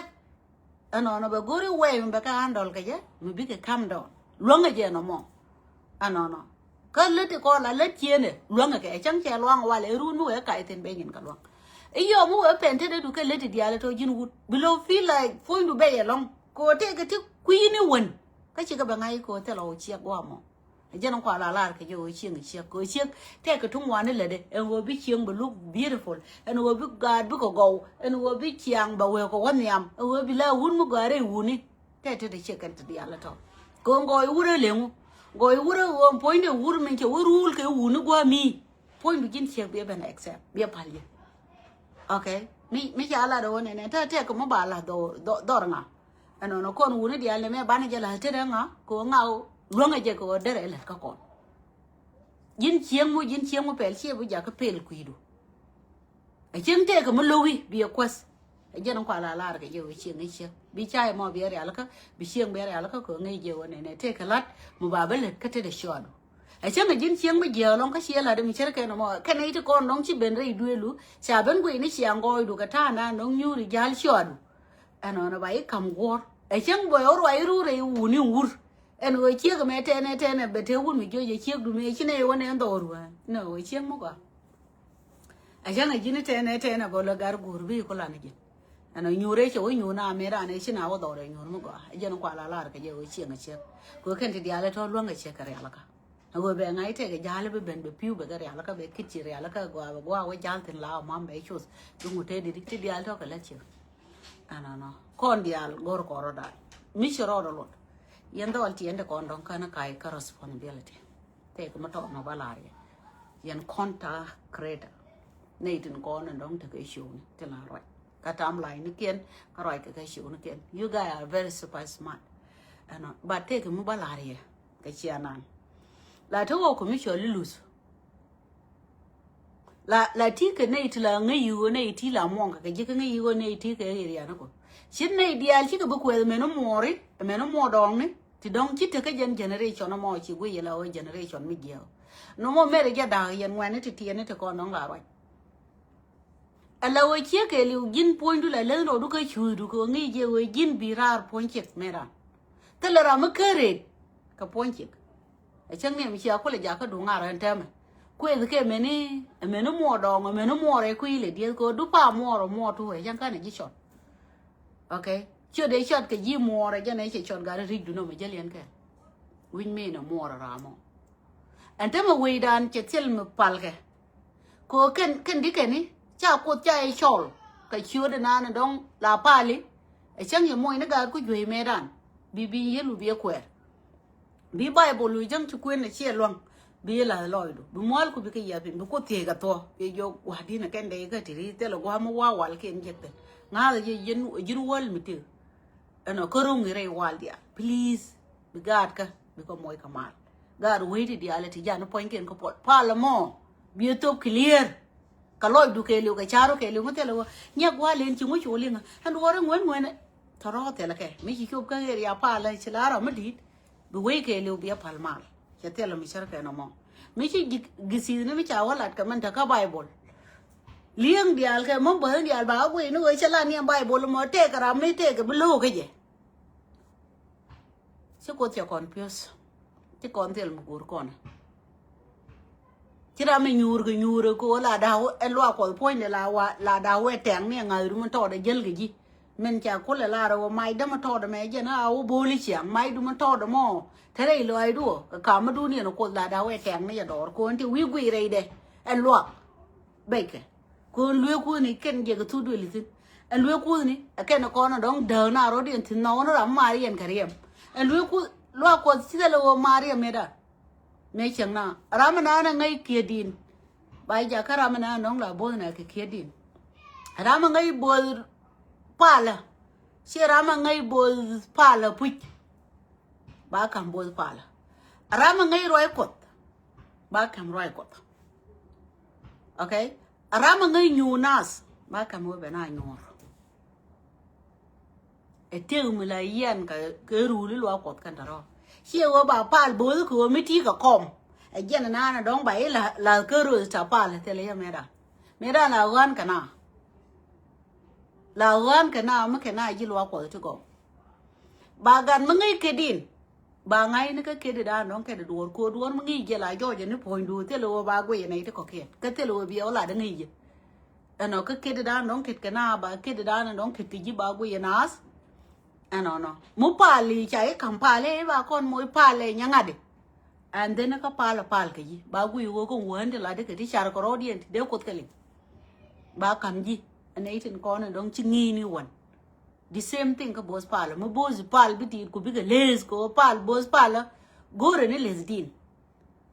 Ɛnɔnɔ bɛ go̱ri wɛy mi bɛ kɛ handle kɛ jɛ mi bikɛ calm down luäŋɛ jɛ nɔmɔ. Ɛnɔnɔ kä lät ti kɔn la lät ciënɛ luäŋɛ kɛ cäŋ cɛ luaŋ walɛ run mi wee kac thin ben nyin kɛ luaŋ. I̱ yɔm mi wee pɛn tetdädu kɛ lät ti diaal tɔ ji̱n wut bi lo̱ feel like puɔ̱nydu bɛy ɛlɔ̱ŋ. Kɛ ɣöö tëëkɛ ti kui̱ni wän kä cikɛ bɛ ŋa̱c kɛ ɣöö thilɛ ɣöö ciɛk guamɔ. Ɛ jɛn kua la lar kɛ jɛ ɣöö cieŋ ciek kɛ ɣöö ciek tɛk kɛ tuŋ wani lätdɛ ɛn ɣöö bi cieŋ bɛ look beautiful ɛn ɣöö bi gaat bikɛ gɔw ɛn ɣöö bi ciaŋ bɛ wee kɛ wä nhiam ɛn ɣöö bi la wun mi gɔaa rɛy wuni. Tɛk tetdɛ ciek kɛn ti diaal ɛ tɔ̱ kɛ ɣöö gɔɔy wurɛ leŋu gɔɔy wurɛ ɣöö puɔ̱nydɛ wur min cɛ wä ruul kɛ wuni gua̱a̱ mi. Puɔ̱nydu ji̱n ciek biɛ ben accept biɛ pal yɛ. Ok. Mi, mi ca lat ɣöö nɛnɛ, te, te kɛ mi ba la̱th dhɔr, dhɔr, dhɔr ŋa. Ɛnɔnɔ kɔn wuni diaal ni mɛ banɛ jɛ la̱th tetdä ŋa, kɛ ɣöö ŋa luäŋɛ jɛ kɛ ɣöö derɛ lät kä kɔn. Ji̱n cieŋ mu, ji̱n cieŋ mu pɛl ciɛ bi jakä pel kui̱du. Ɛ cieŋ tëëkɛ mi lo̱wi bi ɛ kuäth. Ɛ jɛn kua la lar kɛ jɛ wee cieŋ ɛ ciek. Bi cay mɔ bi ɛ rialikä, bi cieŋ bi ɛ rialikä kɛ ŋäc jɛ wee nɛnɛ tëëkɛ la̱t mi ba bi lät kä tetdä ciɔɔdu. Ɛ cäŋ ɛ ji̱n cieŋ mi jiɛɛk ɛlɔ̱ŋ kä ciɛ la̱t mi cärkɛ nɔmɔ. Kɛn ɛ i̱ ti kɔn dɔ̱ŋ ci ben rɛy dueelu. Ca ben guiy ni ciaŋ gɔɔydu kɛ ta̱a̱ naan dɔ̱ŋ nyuuri ja̱l ciɔɔdu. Ɛnɔnɔ ba i̱ ka̱m guɔ̱ɔ̱r. Ɛ cäŋ bɛ ɣöö ruac ruu rɛy wuni wur. Ɛn ɣöö ciek ɛmɛ tɛnɛ tɛnɛ bɛ te wun mi jiöc ɛ ciekdu mëë ci nɛy wä nɛn dhɔr wä. Nɔ ɣöö cieŋ mi gɔaa. A cäŋ a ji̱n tɛnɛ tɛnɛ bä lɛ gar guur bi kulan a ji̱n. Ɛn a nyuur ëë cɛ wä nyuur na mëë ran ëë ci na wä dhɔr ɛ nyuur mi gɔaa. A jɛn kua la lar kɛ jɛ wä cieŋ a ciek. Kɛ wä kɛn ti diaal ɛ tɔ̱ luäŋ a ciek kɛ rialikä. A wä bɛ ŋa̱c tɛk a ja̱l bä ben bɛ pi̱w bɛ kɛ rialikä bɛ kit ci rialikä gɔaa bɛ gɔaa wä ja̱l thin la wä mam bɛ cuth. Bi ŋut te di ti diaal tɔ̱ kɛ la ciek. Ɛn a nɔ kɔn diaal gɔr kɔrɔ daal. Mi ci rɔɔd a luɔt. Yɛn dhɔl ti yɛn ti kɔn dɔ̱ŋ kän a ka̱c kä responsibility. Tëëk mi tɔɔt nɔ ba lar yɛ. Yɛn content creator. Nɛy tin kɔn ni dɔ̱ŋ tekɛ show ni ti la ruac. Kä timeline ni kiɛn kä ruac kɛ kɛ show ni kiɛn. You guys are very super smart. Ɛnɔ, but tëëk mi ba lar yɛ kɛ cia nan. La te wä commission li luth. La, la ti kɛ nɛy ti la ŋäc yi ɣöö nɛy ti la muɔ̱ŋ kɛ kɛ ji̱ kä ŋäc yi ɣöö nɛy ti kɛ area ni kɔ. Ci nɛy diaal cikɛ bi kuɛth mɛn muɔɔri, mɛn muɔɔr dɔɔŋni. Ti dɔ̱ŋ ci tekä jɛn generation mɔ ci guiy la ɣöö generation mi jiɛɛk. Nɔmɔ mɛri jɛ da̱a̱k yɛn ŋuɛ̈ni ti tiɛni ti kɔn dɔ̱ŋ la ruac. Ala ɣöö ciek kɛɛliw ji̱n puɔ̱nydu la leth rɔɔdu kä cuucdu kɛ ɣöö ŋi̱i̱c jɛ ɣöö ji̱n bi raar puɔ̱ny ciek mɛn ran. Thilɛ ram mi kä rëët kɛ puɔ̱ny ciek. Ɛ cäŋ ni mi cia kulɛ jakä duŋ ŋa̱r ɛn täämɛ. Kuëth kɛ mɛni, mɛni muɔɔr dɔɔŋ, mɛni muɔɔr ɛ kui̱ lɛ dieth kɛ ɣöö du pa muɔɔr ɔ muɔɔr tuɔɔk ɛ cäŋ kanɛ ji̱ cɔt. Ok. Ciöt ëë cɔt kɛ ji̱ muɔɔr ɛ jɛn ɛ cɛ cɔt gat ɛ ri̱cdu nɔmɔ jäl yɛn kɛ. Wi̱c mi nɛ muɔɔr ɛ ram ɔ. Ɛn tämɛ wecdan cɛ thil mi palkɛ. Kɛ ɣöö kɛn, kɛn di kɛni ca Kuoth ca yɛ cɔl kɛ ciötdɛ naan ɛ dɔ̱ŋ la pali. Ɛ cäŋ yɛ muɔcni gaat ku juey mëëdan. Bi, bi yel wi bi yɛ kuɛɛr. Bi Baibol wi̱i̱ jäŋ ti kuën ɛ ciɛ lua̱ŋ. Bi yɛ la̱th lɔcdu bi mua̱l ku bi kɛ yiath piny bi Kuoth thiec kɛ thuɔ̱k. Bi jɔk gua̱di̱n ɛ kɛn dee kä ti ri thilɛ gua̱a̱ mi wa̱a̱ wal kiɛn jiɛk thi̱n. Ŋa̱thä jɛ ji̱n, ji̱n wäl mi tëë. Ɛnɔ kä ro̱ŋ i̱ rɛy wal diaal. Please. Bi gaat kä bi kɛ moc kɛ mal. Gaat wec ti diaal ɛ ti jan puɔ̱nykiɛn kä puɔl pal ɛmɔ. Bi ɛ thop clear. Kɛ lɔcdu kɛɛliw kɛ ca̱ru kɛɛliw ŋä thilɛ wä. Nyɛk gua̱a̱ len ci ŋuc cu liŋä ɛn duɔɔr iŋuɛn ŋuɛn. Tɔrɔ thilɛ kɛ mi ci cop kä area pal ɛ ci la ram mi di̱i̱t. Bi wec kɛɛliw bi ɛ pal mal. Cɛ thilɛ mi cär kɛn ɛmɔ. Mi ci gi, gisi̱thni mi ca wä lat kɛ min te kä Baibol. Li̱eŋ diaal kɛ mi bäth diaal ba wä guiy ni wee cɛ la niɛm Baibol ɛmɔ tëëkɛ ram mi tëëkɛ bi lo̱o̱k kä jɛ. Ci Kuoth cɛ kɔn piöth. Ci kɔn thil mi go̱o̱r kɔn. Ci ram mi nyuur kɛ nyuur kɛ ɣöö la da̱a̱ ɛ luaak Kuɔth puɔ̱nydɛ la wa, la da̱a̱ wee tɛ̈ŋ ni ɛ ŋa̱thdu mi tɔɔdɛ jäl kɛ ji̱. Min ca kulɛ lar ɛ ɣöö macdä mi tɔɔdɛ mɛ jɛn a wä bo̱o̱li ciaŋ macdu mi tɔɔdɛ mɔ. Te rɛy lɔaacdu ɔ kɛ kamädun yɛn Kuoth la da̱a̱ wee tɛ̈ŋ ni ɛ dɔɔr ko̱n ti wi̱i̱ guiy rɛydɛ. Ɛ luaak. Bɛckɛ. Ko̱n lueek Kuothni kɛn jɛ kɛ thuk duëli thi̱n. Ɛn lueek Kuothni ɛ kɛn kɔn ɛ dɔ̱ŋ dääk na rɔ̱diɛn thi̱n nhɔkni ram mar yɛn kɛ riɛm. Ɛn lueek Kuoth luaak Kuɔth ci thilɛ ɣöö mar yɛn mëëdan. Mëë cieŋ na ram ɛnan ɛ ŋäc kiɛtdin. Ba jakä ram ɛnan dɔ̱ŋ la bo̱th nɛ kɛ kiɛtdin. Ram ɛ ŋäc bo̱th palä. Ciɛ ram ɛ ŋäc bo̱th palä puc. Ba ka̱m bo̱th palä. Ram ɛ ŋäc ruac Kuɔth. Ba ka̱m ruac Kuɔth. Ok. Ram a ŋäc nyuur nath ba ka̱m wä ben a nyuur. Ɛ tëk mi la yiɛn kɛ, kɛ rul i̱ luaak Kuɔth kɛn tɔ̱rɔ̱. Ciɛ wä ba pal bo̱o̱th kɛ wä mi ti kɛ kɔm. Ɛ jɛn naan ɛ dɔ̱ŋ ba i̱ la, la kä ro̱th ta pal thilɛ yɛ mëëdan. Mëëdan la ɣän kɛ na. La ɣän kɛ na mi kɛ na ji̱ luaak Kuɔth ti gɔw. Ba gat mi ŋäc kɛ din. Ba ŋa̱cni kä kiɛtdidan dɔ̱ŋ kɛn duɔ̱ɔ̱r ko̱o̱r duɔ̱ɔ̱r mi ŋi̱i̱c jɛ la jɔɔcɛ ni puɔ̱nydu thilɛ ɣöö ba guiyɛ nɛy ti kɔ̱kiɛn kä thilɛ ɣöö bi ɛ wä lat ɛ ŋi̱i̱c jɛ. Ɛnɔ kä kiɛtdidan dɔ̱ŋ kiɛt kɛ na ba kiɛtdidan dɔ̱ŋ kiɛt kɛ ji̱ ba guiyɛ naath. Ɛnɔnɔ mi pal i̱ ca i̱ ka̱m pal i̱ ba kɔn moc pal i̱ nyɛ ŋa̱t i̱. Ɛn dhen kä pal i̱ pal kɛ ji̱ ba guiy ɣöö kä wäänti lat i̱ kɛ ti car kɛ rɔɔdiɛn ti dee Kuoth kɛ liŋ. Ba ka̱m ji̱ ɛn nɛy tin kɔn in dɔ̱ŋ ci ŋi̱i̱ni wän. The same thing kä bo̱o̱th pal mi bo̱o̱th pal bi ti̱i̱t ku bikɛ leeth kɛ ɣöö pal bo̱o̱th pal. Go̱o̱rɛ ni leeth din.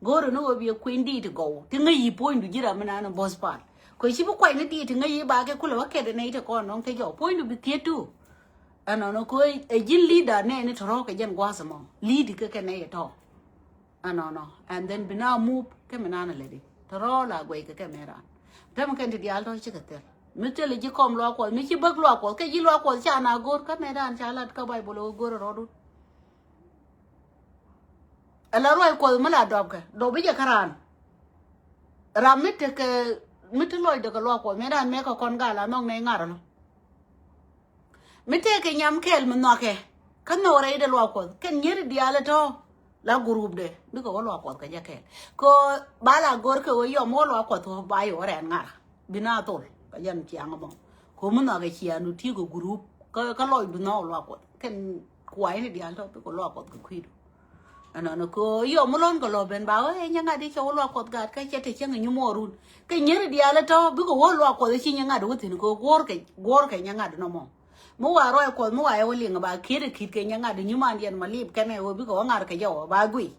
Go̱o̱rɛ ni ɣöö biɛ kui̱n diit gɔw ti ŋäc yi puɔ̱nydu ji̱ ram mi naan bo̱o̱th pal. Kɛ ci bi kuany ni diit ti ŋäc yi ba kɛ kulɛ wä kɛt nɛy ti kɔn nɔŋ kɛ jɔw puɔ̱nydu bi thiet tu. Ɛnɔnɔ kɛ ɛ ji̱n leader nɛɛni tɔ̱rɔ̱ kɛ jɛn gua̱a̱th ɛmɔ lead kɛ kɛ nɛy ɛ tɔ̱. Ɛnɔnɔ and then bi na move kɛ mi nan a lɛ di tɔ̱rɔ̱ la guɛy kɛ kɛ mɛ ran. Tɛm kɛn ti diaal tɔ̱ cikɛ thil mi thil ji̱ kɔm luak kuɔth mi ci bäk luak kuɔth kɛ ji̱ luak kuɔth ca na go̱r kä mɛ dan ca lat kä Baibol ɛ go̱r ɛ rɔɔdun. Ala ruac kuɔth mi la dɔpkɛ dɔp i̱ jɛ kä raan. Ram mi tekɛ mi ti lɔcdɛ kɛ luak kuɔth mi dan mɛ kɛ kɔn gal anɔŋ nɛ ŋar ɛlɔ. Mi tekɛ nyam kɛɛl mi nhɔakɛ kä nhɔk rɛy dɛ luak kuɔth kɛn nyeri diaal ɛ tɔ̱. La group dɛ bikɛ wä luak kuɔth kɛ jɛ kɛɛl. Kɛ ba la go̱r kɛ wä yɔm wä luak kuɔth wä ba yɛ wä rɛn ŋar. Bi na thol kɛ jɛn ciaŋ ɛmɔ. Kɛ mi nhɔakɛ ciaŋ du ti kɛ group kä lɔcdu nhɔk luak kuɔth kɛn kuayni diaal tɔ̱ bikɛ luak kuɔth kɛ kui̱du. Ɛnɔnɔ kɛ yɔ mi lɔn kɛ lɔ ben ba wee nyɛ ŋa̱t i̱ cɛ wä luak kuɔth gaat kä cɛ te cäŋ inyumoorun. Kɛ nyeri diaal tɔ̱ bikɛ wä luak kuɔth i̱ ci nyɛ ŋa̱t wä thi̱n kɛ guɔ̱ɔ̱r kɛ guɔ̱ɔ̱r kɛ nyɛ ŋa̱t nɔmɔ. Mi wa ruac kuɔth mi wa yɛ wä liŋ ba kiet i̱ ki̱t kɛ nyɛ ŋa̱t inyumandiɛn ma lip kɛn ɛ wä bikɛ wä ŋa̱t kɛ jɛ wä ba guiy.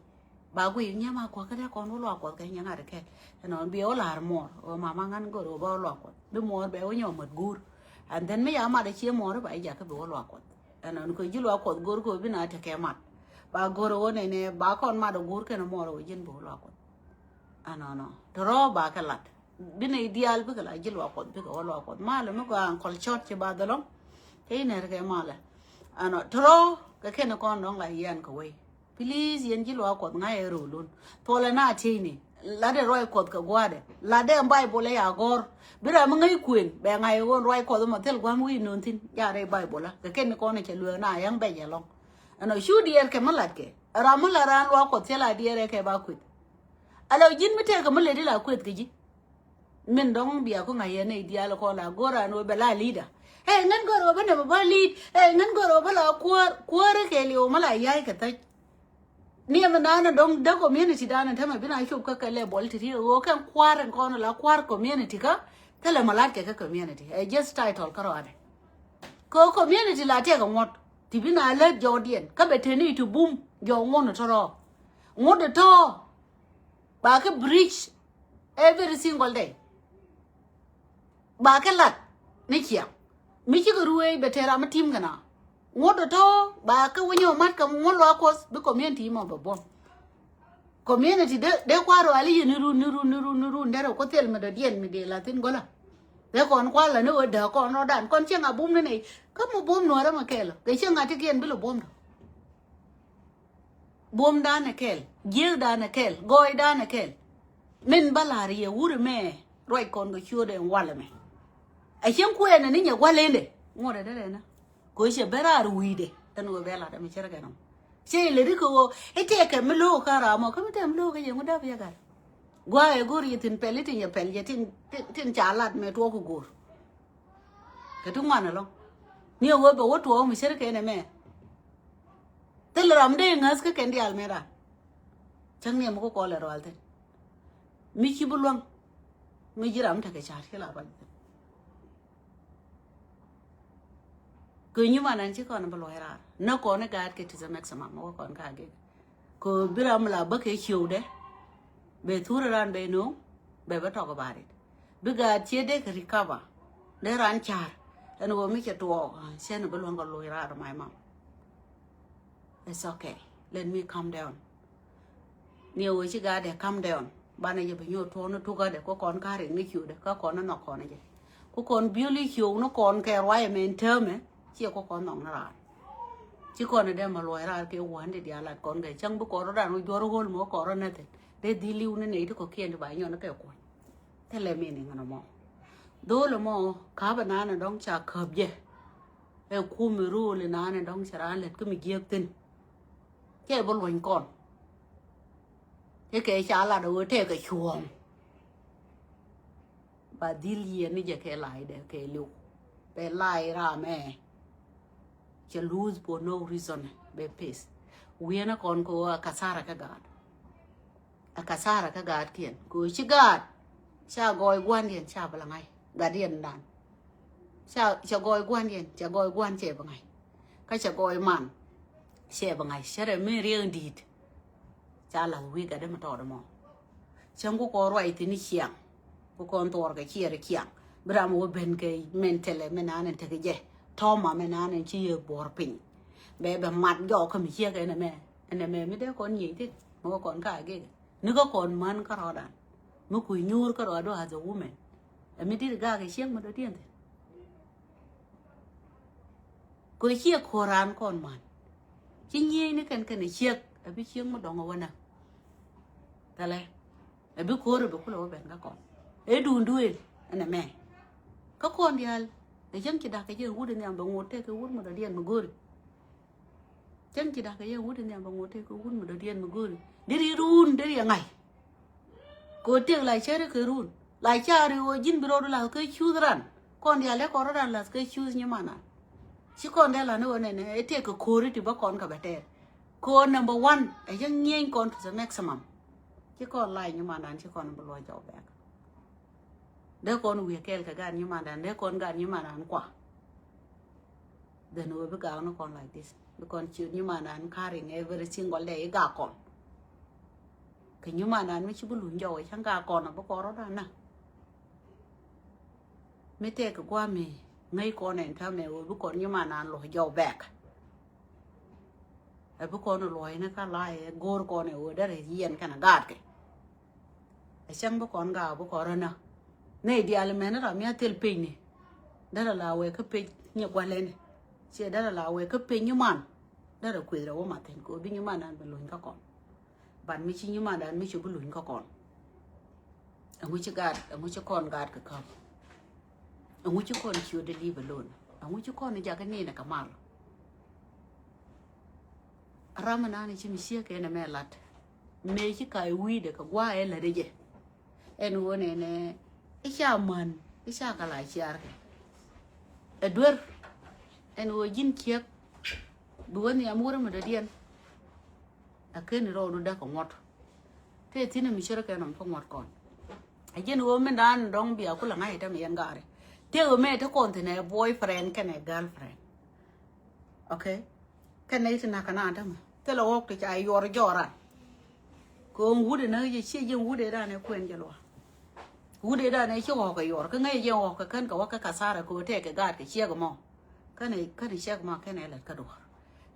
Ba guiy nyɛ ma kuɔth kä dee kɔn wä luak kuɔth kɛ nyɛ ŋa̱t kɛ. Ɛnɔn bi wä la̱r muɔɔr wä mama ŋa̱n go̱r wä ba wä luak kuɔth bi muɔɔr bɛ wä nyɔ mät guur. And then mi ya mat i̱ cie muɔɔr i̱ ba i̱ jakä bi wä luak kuɔth. Ɛnɔn kɛ ji̱ luak kuɔth go̱r kɛ wä bi na tekɛ mat. Ba go̱r wä nɛnɛ ba kɔn mat wä go̱r kɛn muɔɔr wä ji̱n bi wä luak kuɔth. Ɛnɔnɔ tɔrɔ ba kɛ lat. Bi nɛ i̱ diaal bikɛ la ji̱ luak kuɔth bikɛ wä luak kuɔth malɛ mi gɔaa kɔl cɔt ci ba dhɔlɔŋ. Kɛ inɛr kɛ malɛ. Ɛnɔ tɔrɔ kɛ kɛn kɔn dɔŋ la yian kɛ wei. Please yɛn ji̱ luak kuɔth ŋa̱c ɛ ro̱o̱lun. Thuɔlɛ na tieyni latdɛ ruac kuɔth kɛ gua̱a̱dɛ latdɛ ɛn Baibol ɛ ya gɔ̱r. Bi ram mi ŋäc kuën bɛ ŋa̱c ɛ ɣöö ruac kuɔth ɛmɔ thil gua̱a̱m wi̱i̱ nööŋ thi̱n. Jaarɛ Baibol ɛ kɛ kɛn ni kɔn cɛ lueek na yäŋ bɛc ɛlɔ̱ŋ. Ɛnɔ cu diɛɛr kɛ mi latkɛ ram mi la raan luak kuɔth thil a diɛɛr ɛ kɛ ba kueth. Ala ji̱n mi tɛkɛ mi leti la kueth kɛ ji̱. Min dɔŋ bia ku ŋa̱c yɛn nɛy diaal kɔn la go̱r an wee bɛ la leader. Ɛ ŋän go̱r wee bä nɛmɛ bä lead. Ɛ ŋän go̱r wee bä la kuäär kuäär kɛ liw mä la ya̱c kɛ thäc. Ni ɛmɛ naan dɔŋ dä community dan tämɛ bi na cop kä kɛ lɛ bɔl ti ri ɣöö kɛn kua̱r in kɔn la kua̱r community kä thilɛ mɛ lat kɛ kä community ɛ just title kä rɔadɛ. Kɛ community la tiɛkɛ ŋuɔ̱t ti bi na lät jɔwdiɛn kä bɛ teni ti bum jɔw ŋuɔ̱t ni tɔrɔ ŋuɔ̱t tɔɔ. Ba kɛ bridge every single day. Ba kɛ lat ni ciaŋ mi cikɛ ruëëc bɛ tɛr ram mi tim kɛ na ŋuɔ̱t tɔ̱ ba kɛ wä nyɛ mat kɛ ŋuɔ̱t luaak kuɔth bi community mɔ bɛ buɔ̱m. Community de de kua̱r ruali yɛ ni run ni run ni run ni run derɛ kuɔth thil mi dɔ̱diɛn mi dee la thin go̱lä. Dee kɔn kua̱r la ni wä dee kɔn rɔdan kɔn cieŋ a bum ni nɛy kä mi bum nuɔ̱rä mi kɛɛl kɛ cieŋ a ti kiɛn bi lɛ bum dɔ. Buɔ̱mdan ɛ kɛl, jiäkdan ɛ kɛl, gɔɔydan ɛ kɛl. Min bä la̱r yɛ wur ɛmɛ ruac kɔn kɛ ciötdɛ ɛn wal ɛmɛ. Ɛ cieŋ kuɛɛnɛ ni nyɛ gua̱l endɛ ŋuɔ̱t ɛ derɛ nä. Kɛ cɛ ben raar wi̱i̱dɛ ɛn ɣöö bɛ la̱t ɛmɛ cärkɛ nɔm. Cɛ ilɛ ri kɛ ɣöö i̱ tëëkɛ mi lo̱o̱k kä ram ɔ kä mi tɛm lo̱o̱k kä yɛ ŋut däp yɛ gat. Gua̱a̱k ɛ go̱r yɛ thi̱n pɛl i̱ tin yɛ pɛl yɛ tin tin ca lat mɛ tuɔɔk kɛ go̱r. Kɛ ti ŋuan ɛlɔ̱ŋ ni ɛ wee bɛ wä tuɔɔk mi cärkɛ nɛ mɛ. Thil ram dee ŋäth kä kɛn diaal mëë ran. Cäŋ ni ɛmɛ kä kɔl ɛ rual thin mi ci bi luäŋ. Mi ji̱ ram tekɛ ca̱r ci la ruac thin. Kɛ nyiman ɛn ci kɔn bi luɔc raar nä kɔn i̱ gaat kɛ ti the maximum wä kɔn ka gek. Kɛ bi ram la bä kɛ ciöwdɛ bɛ thur ran bɛ no̱o̱ŋ bɛ bä tɔk barit. Bi gaat cië dee kɛ recover dee ran ca̱r. Ɛn ɣöö mi cɛ tuɔɔk cɛn bi luäŋ kɛ luɔc raar my mom. It's okay. Let me calm down. Ni ɣöö ci gaat dee calm down banɛ jɛ bi nyuɔt tuɔɔk ni tukä dɛ kä kɔn ka rik ni ciöwdɛ kä kɔn ni nhɔk kɔn jɛ. Ku kɔn biöli ciöw ni kɔn kɛ ruac ɛmɛn täämɛ ciɛ ku kɔn nhɔk ni raar. Ci kɔn ɛ dee ma luɔc raar kɛ wuɔ̱n di diaal lat kɔn kɛ cäŋ bi kɔn rɔ̱dan wä juɔ̱r ɣöl mɔ kɔn rɔ̱ näthin dee dhil li̱w ni nɛy ti kɔ̱kiɛn ti ba nyɔn ni kɛ kuɔ̱ny. Thilɛ meaning ɛn ɛmɔ. Dho̱o̱l ɛmɔ ka̱pɛ naan ɛ dɔ̱ŋ ca käp jɛ. Ɛ kumɛ ro̱o̱l ɛ naan ɛ dɔ̱ŋ cɛ raan lät kä mi jiäk thi̱n. Cɛ bi luɔ̱ny kɔn. Cɛ kɛ ca lat ɛ ɣöö tɛkɛ cuɔ̱ɔ̱ŋ. Ba dhil yiëë ni jɛ kɛ la̱a̱cdɛ kɛ li̱w. Bɛ la̱a̱c ram ɛ. Cɛ lose for no reason bɛ pith. Wi̱i̱nä kɔn kɛ ɣöö a kathara kä gaat. A kathara kä gaatkiɛn kɛ ɣöö ci gaat. Ca gɔɔy gua̱ndiɛn ca bi la ŋa̱c. Gatdiɛn dan. Ca cɛ gɔɔy gua̱ndiɛn cɛ gɔɔy gua̱n cɛ bi ŋa̱c. Kä cɛ gɔɔy man. Cɛ bi ŋa̱c cɛ rɛ mi riɛk in di̱i̱t. Ca lath wi̱i̱ gatdä mi tɔɔt ɛmɔ. Cäŋ ku kɔn ruac thi̱n i̱ ciaŋ. Bi kɔn thuɔr kɛ ciɛɛr kiaŋ. Bi ram wä ben kɛ mɛn tɛlɛ mɛn an ɛn tekɛ jɛ. Tɔma mɛn an ɛn ci yɛ buɔr piny. Bɛ bɛ mat jɔɔk kä mi ciek ɛn ɛmɛ. Ɛn ɛmɛ mi dee kɔn nyiey thin. Mi wä kɔn ka agek. Ni kä kɔn man kä rɔɔdan. Mi kui̱ nyuur kä rɔɔdu as a woman. Ɛ mi dit gak kɛ ciek mi dɔ̱diɛn thin. Kɛ ciek ko̱ran kɔn man. Ci nyiey ni kɛn kɛn ɛ ciek. Ɛ bi ciek mi dɔŋ ɛ wä na. Thɛlɛ. Ɛ bi ko̱r ɛ bi kulɛ wä ben kä kɔn. Ɛ duun duëël ɛn ɛmɛ. Kä kɔn diaal. Ɛ cäŋ ci dak kɛ jɛ wut in nhiam bɛ ŋot tëë kɛ wut mi dɔ̱diɛn mi go̱ri. Cäŋ ci dak kɛ jɛ wut in nhiam bɛ ŋot tëë kɛ wut mi dɔ̱diɛn mi go̱ri. Deri ruun deri ɛ ŋa̱c. Kɛ ɣöö tëëk la cäri kɛ ruun la cari ɣöö ji̱n bi rɔɔdu lath kɛ cuuth ran. Kɔn diaal lɛ kɔn rɔɔdan lath kɛ cuuth nyimanan. Ci kɔn dee la̱t ni ɣöö nɛnɛ ɛ tëëk kɛ ko̱ri ti bä kɔn kɛ bɛ tɛɛr. Kɛ ɣöö number one ɛ cä ŋi̱eeny kɔn to the maximum. Ci kɔn lac nyimanan ci kɔn bi luɔc jɔw bɛɛk. Dee kɔn wi̱i̱ kɛɛl kɛ gaat nyimanan dee kɔn gaat nyimanan kua. Then we bi gak ni kɔn like this. Bi kɔn ciöt nyimanan carrying every single day i gak kɔn. Kɛ nyimanan mi ci bi luny jɔw i cäŋ gak kɔn a bi kɔn rɔ̱dan na. Mi tɛk kɛ gua̱a̱ mi ŋäc kɔn ɛn täämɛ we bi kɔn nyimanan luɔc jɔw bɛɛk. Ɛ bi kɔn luɔc ni kä la̱a̱c ɛ go̱o̱r kɔn ɛ we derɛ yiɛn kɛn a gaatkɛ. Ɛ cäŋ bi kɔn gak bi kɔn rɔ̱ na. Nɛy diaal mɛn ram mi a thil pecni. Derɛ la wee kä pec nyɛ gua̱lɛni. Ciɛ derɛ la wee kä pec nyiman. Derɛ kueth rɛ wä mathin kɛ wä bi nyiman an bi luny kä kɔn. Ban mi ci nyiman an mi ci bi luny kä kɔn. Ɛŋu ci gaat, ɛŋu ci kɔn gaat kɛ käp. Ɛŋu ci kɔn ci wä di li̱i̱p alone. Ɛŋu ci kɔn jak ni nɛ kɛ mal. Ram ɛnan ci mi ciek kɛ nɛ mɛ lat. Mëë ci ka wi̱i̱dɛ kɛ gua̱a̱ ɛ lätdɛ jɛ. Ɛn ɣöö nɛnɛ i̱ ca män i̱ ca kɛ la ciaarkɛ. Ɛ duer ɛn ɣöö ji̱n ciek bi wä nhiam wurɛ mi dɔ̱diɛn. Ɛ ken rɔɔdu däk kɛ ŋuɔ̱t. Tëë thi̱n mi cärä kɛ nɔm kä ŋuɔ̱t kɔn. Ɛ ji̱n ɣöö min da̱a̱n dɔ̱ŋ bia kulɛ ŋa̱c ɛ tämɛ yɛn gaari. Tëë ɣöö mɛ te kɔn thi̱n ɛ boyfriend kɛnɛ girlfriend. Okay. Kɛn nɛy ti nakä na tämɛ thilɛ ɣɔk ti ca yuɔr jɔɔran. Kɛ ɣöö wut inä jɛ ciɛ jiɛn wut ëëdan ɛ kuɛn jɛ luaak. Wut ëëdan ɛ ci ɣɔk ɛ yuɔr kä ŋäc jɛ ɣɔk kɛ kän kɛ wä kä kathara kɛ ɣöö tɛk kɛ gaat kɛ ciek ɛmɔ. Kän ɛ kän ɛ ciek ɛmɔ kɛn ɛ lät kä duɔ̱ɔ̱r.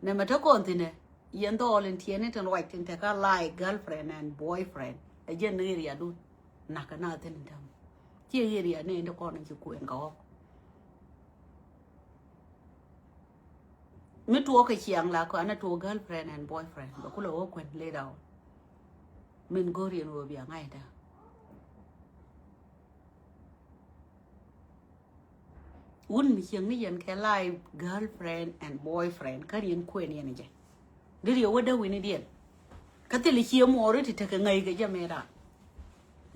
Nɛmɛ te kɔn thi̱n ɛ yɛn dhɔɔl in tiɛɛni tin ruac tin te kä like girlfriend and boyfriend. Ɛ jɛn ni area dun. Nakä na thi̱n in tämɛ ciɛ area ni in ti kɔn in ci kuɛn kɛ ɣɔk. Mi tuɔɔk kɛ ciaŋ la kɔn a tuɔɔk girlfriend and boyfriend bɛ kulɛ wä kuɛn lay down. Min go̱o̱r yɛn wä bia ŋa̱c da. Wun mi cieŋ ni yɛn kɛ live girlfriend and boyfriend kän yɛn kuɛn yɛn jɛ. Diri yɛ wä däwi̱ni diɛn. Kä thil i̱ cie muɔɔri ti tekɛ ŋäc kɛ jɛ mɛ ran.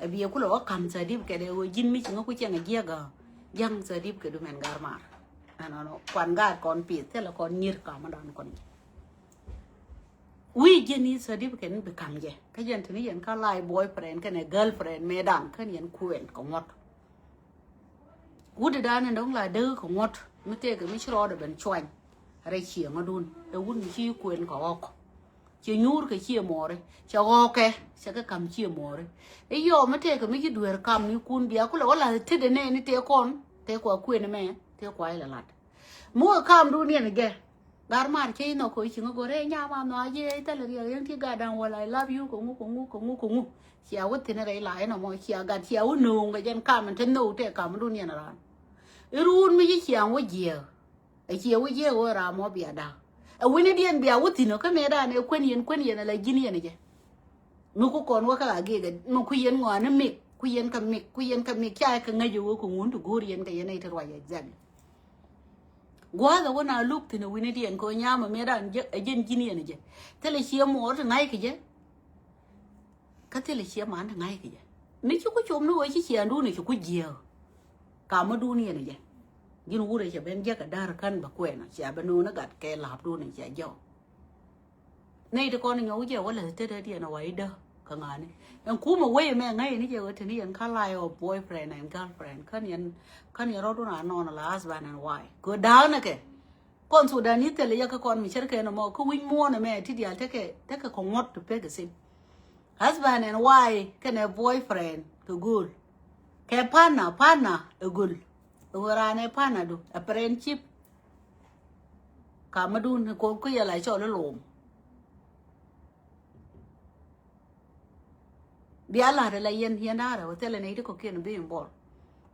Ɛ biɛ kulɛ wä ka̱m certificate ɛ ɣöö ji̱n mi ci ŋä ku cieŋ ɛ jiɛk ɛ ja̱ŋ certificate du mɛn gar mar. Ɛnɔnɔ kuan gaat kɔn pith thilɛ kɔn nyier kamädan kɔn jɛ. Wi̱i̱ ji̱n i̱ certificate ni bi ka̱m jɛ kä jɛn tini yɛn kä live boyfriend kɛnɛ girlfriend mɛ dan kän yɛn kuɛn kɛ ŋuɔ̱t. Wut i̱ dan in dɔ̱ŋ la dee kɛ ŋuɔ̱t mi tëëkɛ mi ci rɔɔdɛ ben cuany. Rɛy cieŋädun ɛ wut mi ci kuɛn kɛ ɣɔk. Ciɛ nyuur kɛ ciɛ muɔɔri cɛ ɣɔɔkɛ cɛ kɛ ka̱m ciɛ muɔɔri. I̱ yɔɔ mi tëëkɛ mi ci dueer kam ni kun bia kulɛ wä la̱th tetdɛ nɛɛni tëë kɔn tëë kua kuënɛ mɛ tëë kua ilɛ lat. Mi wä kam duniɛn jɛ. Gar mar cɛ inɔ kɔ i̱ ci ŋä go̱rɛ i̱ nyama nhɔa jiɛ i̱ thɛlɛ riɛk yɛn ti gat da̱ŋ wala I love you kɛ ŋu kɛ ŋu kɛ ŋu kɛ ŋu. Cia wä thin rɛy la inɔ mɔ cia gat cia wä no̱o̱ŋ kɛ jɛn kam in te nhok tëë kam duniɛn raan. I̱ ruun mi ci ciaŋ wä jiɛk. Ɛ ciɛ wä jiɛ ɣöö ram mɔ bia da̱k. Ɛ wi̱ni diɛn bia wä thi̱n ɔ kä mëë dan ɛ kuën yɛn kuën yɛn ala ji̱n yɛn ɛ jɛ. Mi ku kɔn wä kä la gi̱i̱k ɛ mi ku yɛn ŋɔaani mik ku yɛn kä mik ku yɛn kä mik ca ɛ kä ŋäc ɛ ɣöö kɛ ŋun ti go̱o̱r yɛn kɛ yɛn ɛ ti ruac exactly. Gua̱a̱th ɛ wä na luk thi̱n ɛ wi̱ni diɛn kɛ ɣöö nyam ɛ mëë dan ɛ jɛn ji̱n yɛn ɛ jɛ. Thilɛ ciɛ muɔɔr ti ŋa̱c kɛ jɛ. Kä thilɛ ciɛ man ti ŋa̱c kɛ jɛ. Mi ci ku com ni wee ci ciandun ci ku jiääk. Kamädun yɛn jɛ. Ji̱n wurɛ cɛ ben jek kɛ da̱r kän bɛ kuɛn cia bɛ no̱o̱n gat kɛ la̱pdun cia jɔk. Nɛy ti kɔn nyɔk jɛ wä lɛ tetdä diɛn a wa idä kɛ ŋa̱ni. Ɛn kumɛ wee mɛ ŋa̱c ni jɛ wä tini yɛn kä life of boyfriend and girlfriend kän yɛn kän yɛn rɔ̱dun a nɔn la husband and wife kɛ da̱a̱k ni kɛ. Kɔn Sudan ni thilɛ yɛ kä kɔn mi cär kɛn ɛmɔ kä wi̱c muɔ̱ɔ̱n ɛmɛ ti diaal tekɛ tekɛ kɛ ŋuɔ̱t ti pek kɛ sin. Husband and wife kɛnɛ boyfriend kɛ go̱o̱l. Kɛ partner, partner ɛ göl. Ɛ ɣöö raan ɛ partner du, ɛ friendship. Ka mi dun kɔ ku yɛ la cɔl ilom. Bia la̱t ɛ la yɛn, yɛn da̱rɛ wä thilɛ nɛy ti kɔ̱kiɛn bi involve.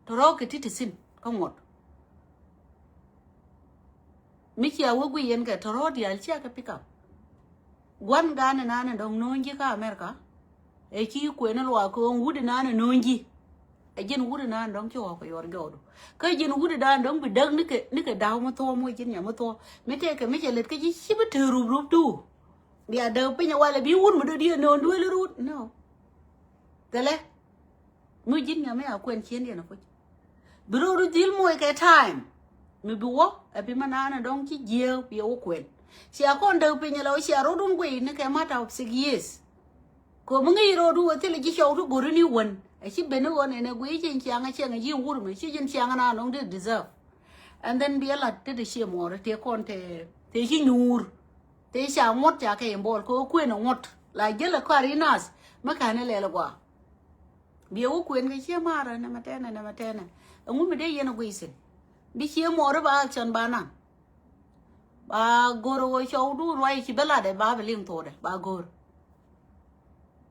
Tɔrɔ kɛ ti ti thi̱n kä ŋuɔ̱t. Mi cia wä guiy yɛn kɛ tɔrɔ diaal cia kɛ pick up. Gua̱n gan inan in dɔ̱ŋ no̱o̱ŋ ji̱ kä America. Ɛ ci kuën in luaak kɛ ɣöö wut inan in no̱o̱ŋ ji̱. Ɛ ji̱n wut inan in dɔ̱ŋ ci ɣɔk kɛ yuɔr jɔɔdu. Kä ji̱n wut inan in dɔ̱ŋ bi däk nikɛ, nikɛ da̱w mi thuɔ̱ɔ̱, moc ji̱n nyam mi thuɔ̱ɔ̱. Mi tëëkɛ mi cɛ lät kä ji̱ ci bi tëë rup rup tuur. Bia däk piny ɛ walɛ bi wut mi dɔ̱diɛn no̱o̱ŋ duel rut. No. Thilɛ. Mi ji̱n nyam mi a kuɛn ciëndiɛn a puc. Bi rot ru dhil moc kɛ time. Mi bi wä ɛ bi ma naan ɛ dɔ̱ŋ ci jiääk bi ɛ wä kuɛn. Cia kɔn däk piny ɛ la wä cia rot wun guiy ni kɛ matter of six years. Kɛ mi ŋäc rot wun wä thilɛ ji̱ cɔw ti go̱ri ni wän. Ɛ ci ben ni ɣɔn ɛn ɛ guiy ci ciaŋ ɛ ciɛŋ ɛ ji̱ wur mi ci ji̱n ciaŋ ɛ naan dɔ̱ŋ dee deserve. And then bi ɛ lat te ti cie muɔɔr tëë kɔn tëë, tëë ci nyuur. Tëë ca ŋuɔ̱t ca kɛ involve kɛ wä kuën ɛ ŋuɔ̱t. La jälɛ kɔaar i̱ nath mi ka̱n ilɛl ɛ gɔaa. Biɛ wä kuën kɛ cië maarä nɛmɛ tɛnɛ, nɛmɛ tɛnɛ. Ɛŋu mi dee yɛn ɛ guiy thi̱n? Bi cië muɔɔri ba action ba naŋ. Ba go̱r ɛ ɣöö cɔwdu ruac ci bä latdɛ ba bi liŋ thokdɛ ba go̱r.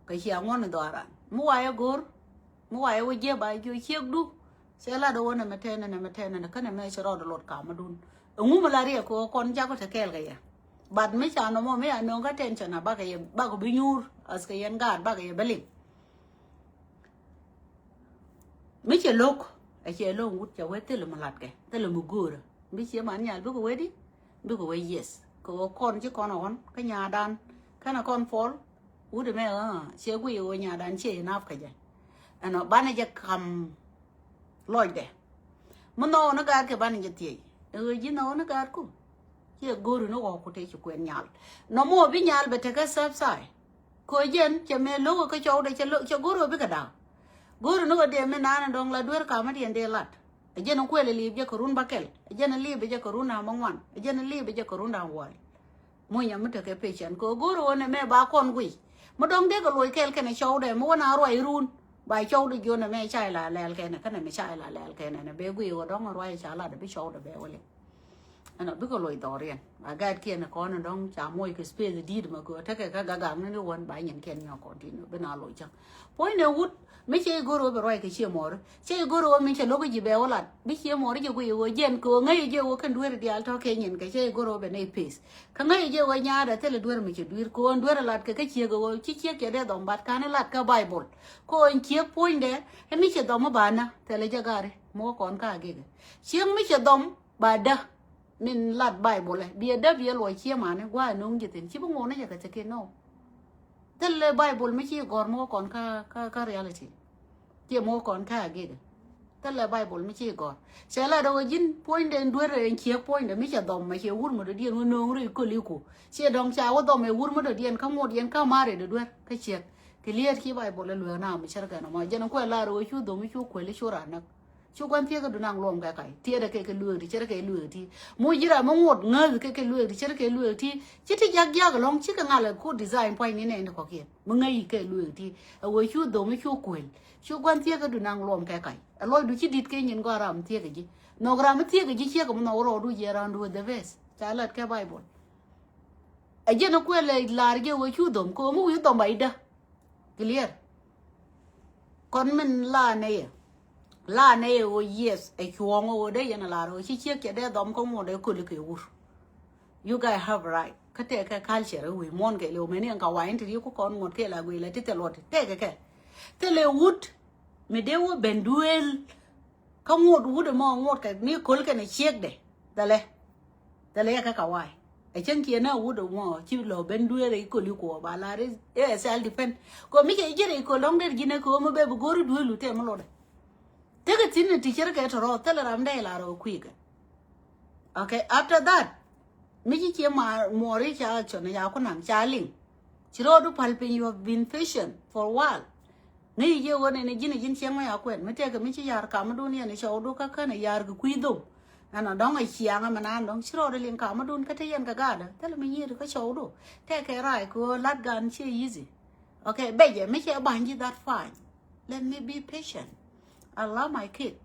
Kɛ cia ŋuɔ̱n in dhɔaaran mi wayɛ go̱r. Mi wayɛ wä jiɛ ba jiö ciekdu. Cɛ lat ɛ ɣöö nɛmɛ tɛnɛ, nɛmɛ tɛnɛ, nɛ känɛ mɛ ci rɔɔdɛ lot kamädun. Ɛŋu mi la riɛk kɛ ɣöö kɔn jakɔ te kɛɛl kɛ yɛ? But mi ca nɔmɔ mi a nööŋ kä tension a bakɛ yɛ, bakɔ bi nyuur. As kɛ yɛn gaat bakɛ yɛ bä liŋ. Mi cɛ lo̱k, ɛ cɛ lo̱k wut cɛ wee thilɛ mi latkɛ, thilɛ mi go̱o̱rä. Mi ciɛ man nyal bikɛ wee di, bikɛ wee yes. Kɛ wee kɔn ci kɔn ɛ ɣɔn kä nyadan kɛnɛ kɔn puɔl. Wut ɛmɛ ɣä ciɛ guiy ɣöö nyadan ciɛ inap kɛ jɛ. Ɛnɔ banɛ jɛ kam lɔcdɛ. Mi nhɔk ni gaat kɛ banɛ jɛ thiec ɛ ɣöö ji̱ nhɔk ni gaatku. Ciɛ go̱o̱ri ni ɣɔɔku tëë ci kuɛn nyal. Nɔmɔ bi nyal bɛ tekɛ sɛp sai. Kɛ jɛn cɛ mëë lo̱k kä cɔwdɛ cɛ go̱r ɣöö bikɛ da̱a̱k. Go̱r ni ɣöö dee mi naan in dɔ̱ŋ la duer kamädiɛn dee lat. Ɛ jɛn in kuɛl ɛ liip jɛ kɛ run bäkɛl. Ɛ jɛn in liip jɛ kɛ run da̱ŋ bäŋuan. Ɛ jɛn in liip jɛ kɛ run da̱ŋ wäl. Munyɛ mi tekɛ pecɛn kɛ go̱r ɣöö nɛ mɛ ba kɔn guiy. Mi dɔ̱ŋ dee kɛ loc kɛɛl kɛnɛ cɔwdɛ mi wä na ruac run. Ba cɔwdɛ jiön nɛ mɛ ca ila lɛl kɛnɛ kɛnɛ mi ca ila lɛl kɛnɛ nɛ bɛ guiy ɣöö dɔ̱ŋ ruac ca lat bi cɔwdɛ bɛ wä liŋ. Ɛnɔ bikɛ loc dhɔriɛn a gatkiɛn kɔn in dɔ̱ŋ ca moc kɛ space di̱i̱t mɛ kɛ tekɛ kä gagak ni ni wän ba nyinkiɛn nyɔk continue bi na loc cäŋ. Puɔ̱ny ni wut mi cɛ i̱ go̱r ɣöö bɛ ruac kɛ ciɛ mɔɔri cɛ i̱ go̱r ɣöö mi cɛ lo̱k ji̱ bɛ wä lat bi ciɛ mɔɔri jɛ guic ɣöö jɛn kɛ ɣöö ŋäc jɛ ɣöö kɛn dueeri diaal tɔ̱ kɛ nyin kɛ cɛ i̱ go̱r ɣöö bɛ nɛy pace. Kä ŋäc jɛ ɣöö nyaadɛ thilɛ duer mi cɛ dui̱r kɛ ɣöö duer lat kɛ kä ciek ɣöö ci ciek cɛ dee dhɔm bat ka̱n i̱ lat kä Bible. Kɛ ɣöö in ciek puɔ̱nydɛ i̱ mi cɛ dhɔm i̱ banä thilɛ jɛ gari mi wä kɔn ka gikɛ ciek mi cɛ dhɔm. Ba dä min lat Bible ɛ biɛ dä biɛ luɔc cië mani gua̱a̱ no̱o̱ŋ ji̱ thi̱n ci bi ŋuɔ̱n ni jɛ kɛ thi̱n kiɛ nɔ. Thilɛ Bible mi ci gɔ̱r mi wä kɔn kä, kä, kä reality. Ciɛ mi wä kɔn kä agikɛ. Thilɛ Bible mi ci gɔ̱r cɛ lat ɛ wä ji̱n puɔ̱nydɛ in duer in ciek puɔ̱nydɛ mi cɛ dhɔm mɛ ciɛ wur mi dɔ̱diɛn wä no̱o̱ŋ ri köli ku ciɛ dɔ̱ŋ ca wä dhɔm ɛ wur mi dɔ̱diɛn kä ŋuɔ̱t yɛn kä mari dɔ̱ duer kä ciek. Kɛ liet ci Bible ɛ lueek na mi cärkɛ nɔmɔ jɛn kuɛ lar ɣöö cu dhom cu kuɛli cu ran näk. Cu gua̱n thiek kä dunaŋ luɔm kɛ kac tiɛɛdɛ kɛ kɛ lueek ti cärkɛ lueek ti. Mu ji̱ ram mi ŋuɔt ŋäth kɛ kɛ lueek ti cärkɛ lueek ti. Ci ti jak jak ɛlɔ̱ŋ cikɛ ŋal ɛ ku design pua̱ny ni nɛy ni kɔ̱kiɛn mi ŋäc kɛ lueek ti. Ɛ ɣöö cu dhom cu kuɛl cu gua̱n thiek kä dunaŋ luɔm kɛ kac ɛ lɔcdu ci di̱t kɛ nyin gɔaa ram thiek kɛ ji̱. Nhɔk ram mi thiek kɛ ji̱ ciek kɛ mi nhɔk rɔɔdu jiɛ round with the best ca lat kɛ Bible. Ɛ jɛn ɛ kuɛl ɛ lar jɛ ɣöö cu dhom kɛ ɣöö mi wi̱i̱ dhom ba idä. Clear. Kɔn min la nɛyɛ la nɛyɛ ɣöö yes ɛ cuɔ̱ɔ̱ŋ ɣöö dee yɛn a lar ɣöö ci ciek cɛ dee dhɔm kä ŋuɔ̱t ɛ köli kɛ wur. You guys have right kä tɛk kɛ culture ɛ wee muɔ̱n kɛ liw mɛni ɛn ka wa̱i̱ ti riek ku kɔn ŋuɔ̱t kɛ la guiy la ti thil luɔt tɛk kɛ kɛ thil ɛ wut. Mi dee wä ben duel. Kä ŋot wut ɛmɔ ŋot kɛ mi köl kɛnɛ ciekdɛ. Thɛlɛ. Thɛlɛ yɛ kä kawaii. Ɛ cäŋ kiɛ na wut ɛmɔ ci lɔ ben dueer ɛ iköl i̱ kuɔ ba lar i̱ ɛ self defend. Kɔ mi cɛ ji̱ rɛy köl lɔ̱ŋ der ji̱n ɛ kɛ ɣöö mi bɛ bi go̱o̱ri dueer lu tɛm mi lotdɛ. Tekɛ thi̱n ni ti cär kɛ tɔ̱rɔ̱ thilɛ ram dee lar ɛ kui̱kɛ. Okay, after that mi ci ciɛ ma muɔɔri ca action ca ku naŋ ca liŋ. Ci rɔɔdu pal piny, you have been patient for a while. Ŋäc jɛ ɣöö nɛn ji̱n ji̱n cieŋ mɛ ya kuɛn mi tɛkɛ mi ci yar kamdun yɛn cɔwdu kä känɛ yar kɛ kui̱ dhom. Ɛn a dɔ̱ŋ a ciaŋ ɛmɛ naan dɔ̱ŋ ci rɔɔdu liŋ kamdun kä te yɛn kɛ gaatdä thilɛ mi nyiet kä cɔwdu. Tɛkɛ raay kɛ ɣöö lat gan ciɛ easy. Okay, bɛcɛ mi cɛ ba̱ny ji̱ that fine. Let me be patient. I love my kid.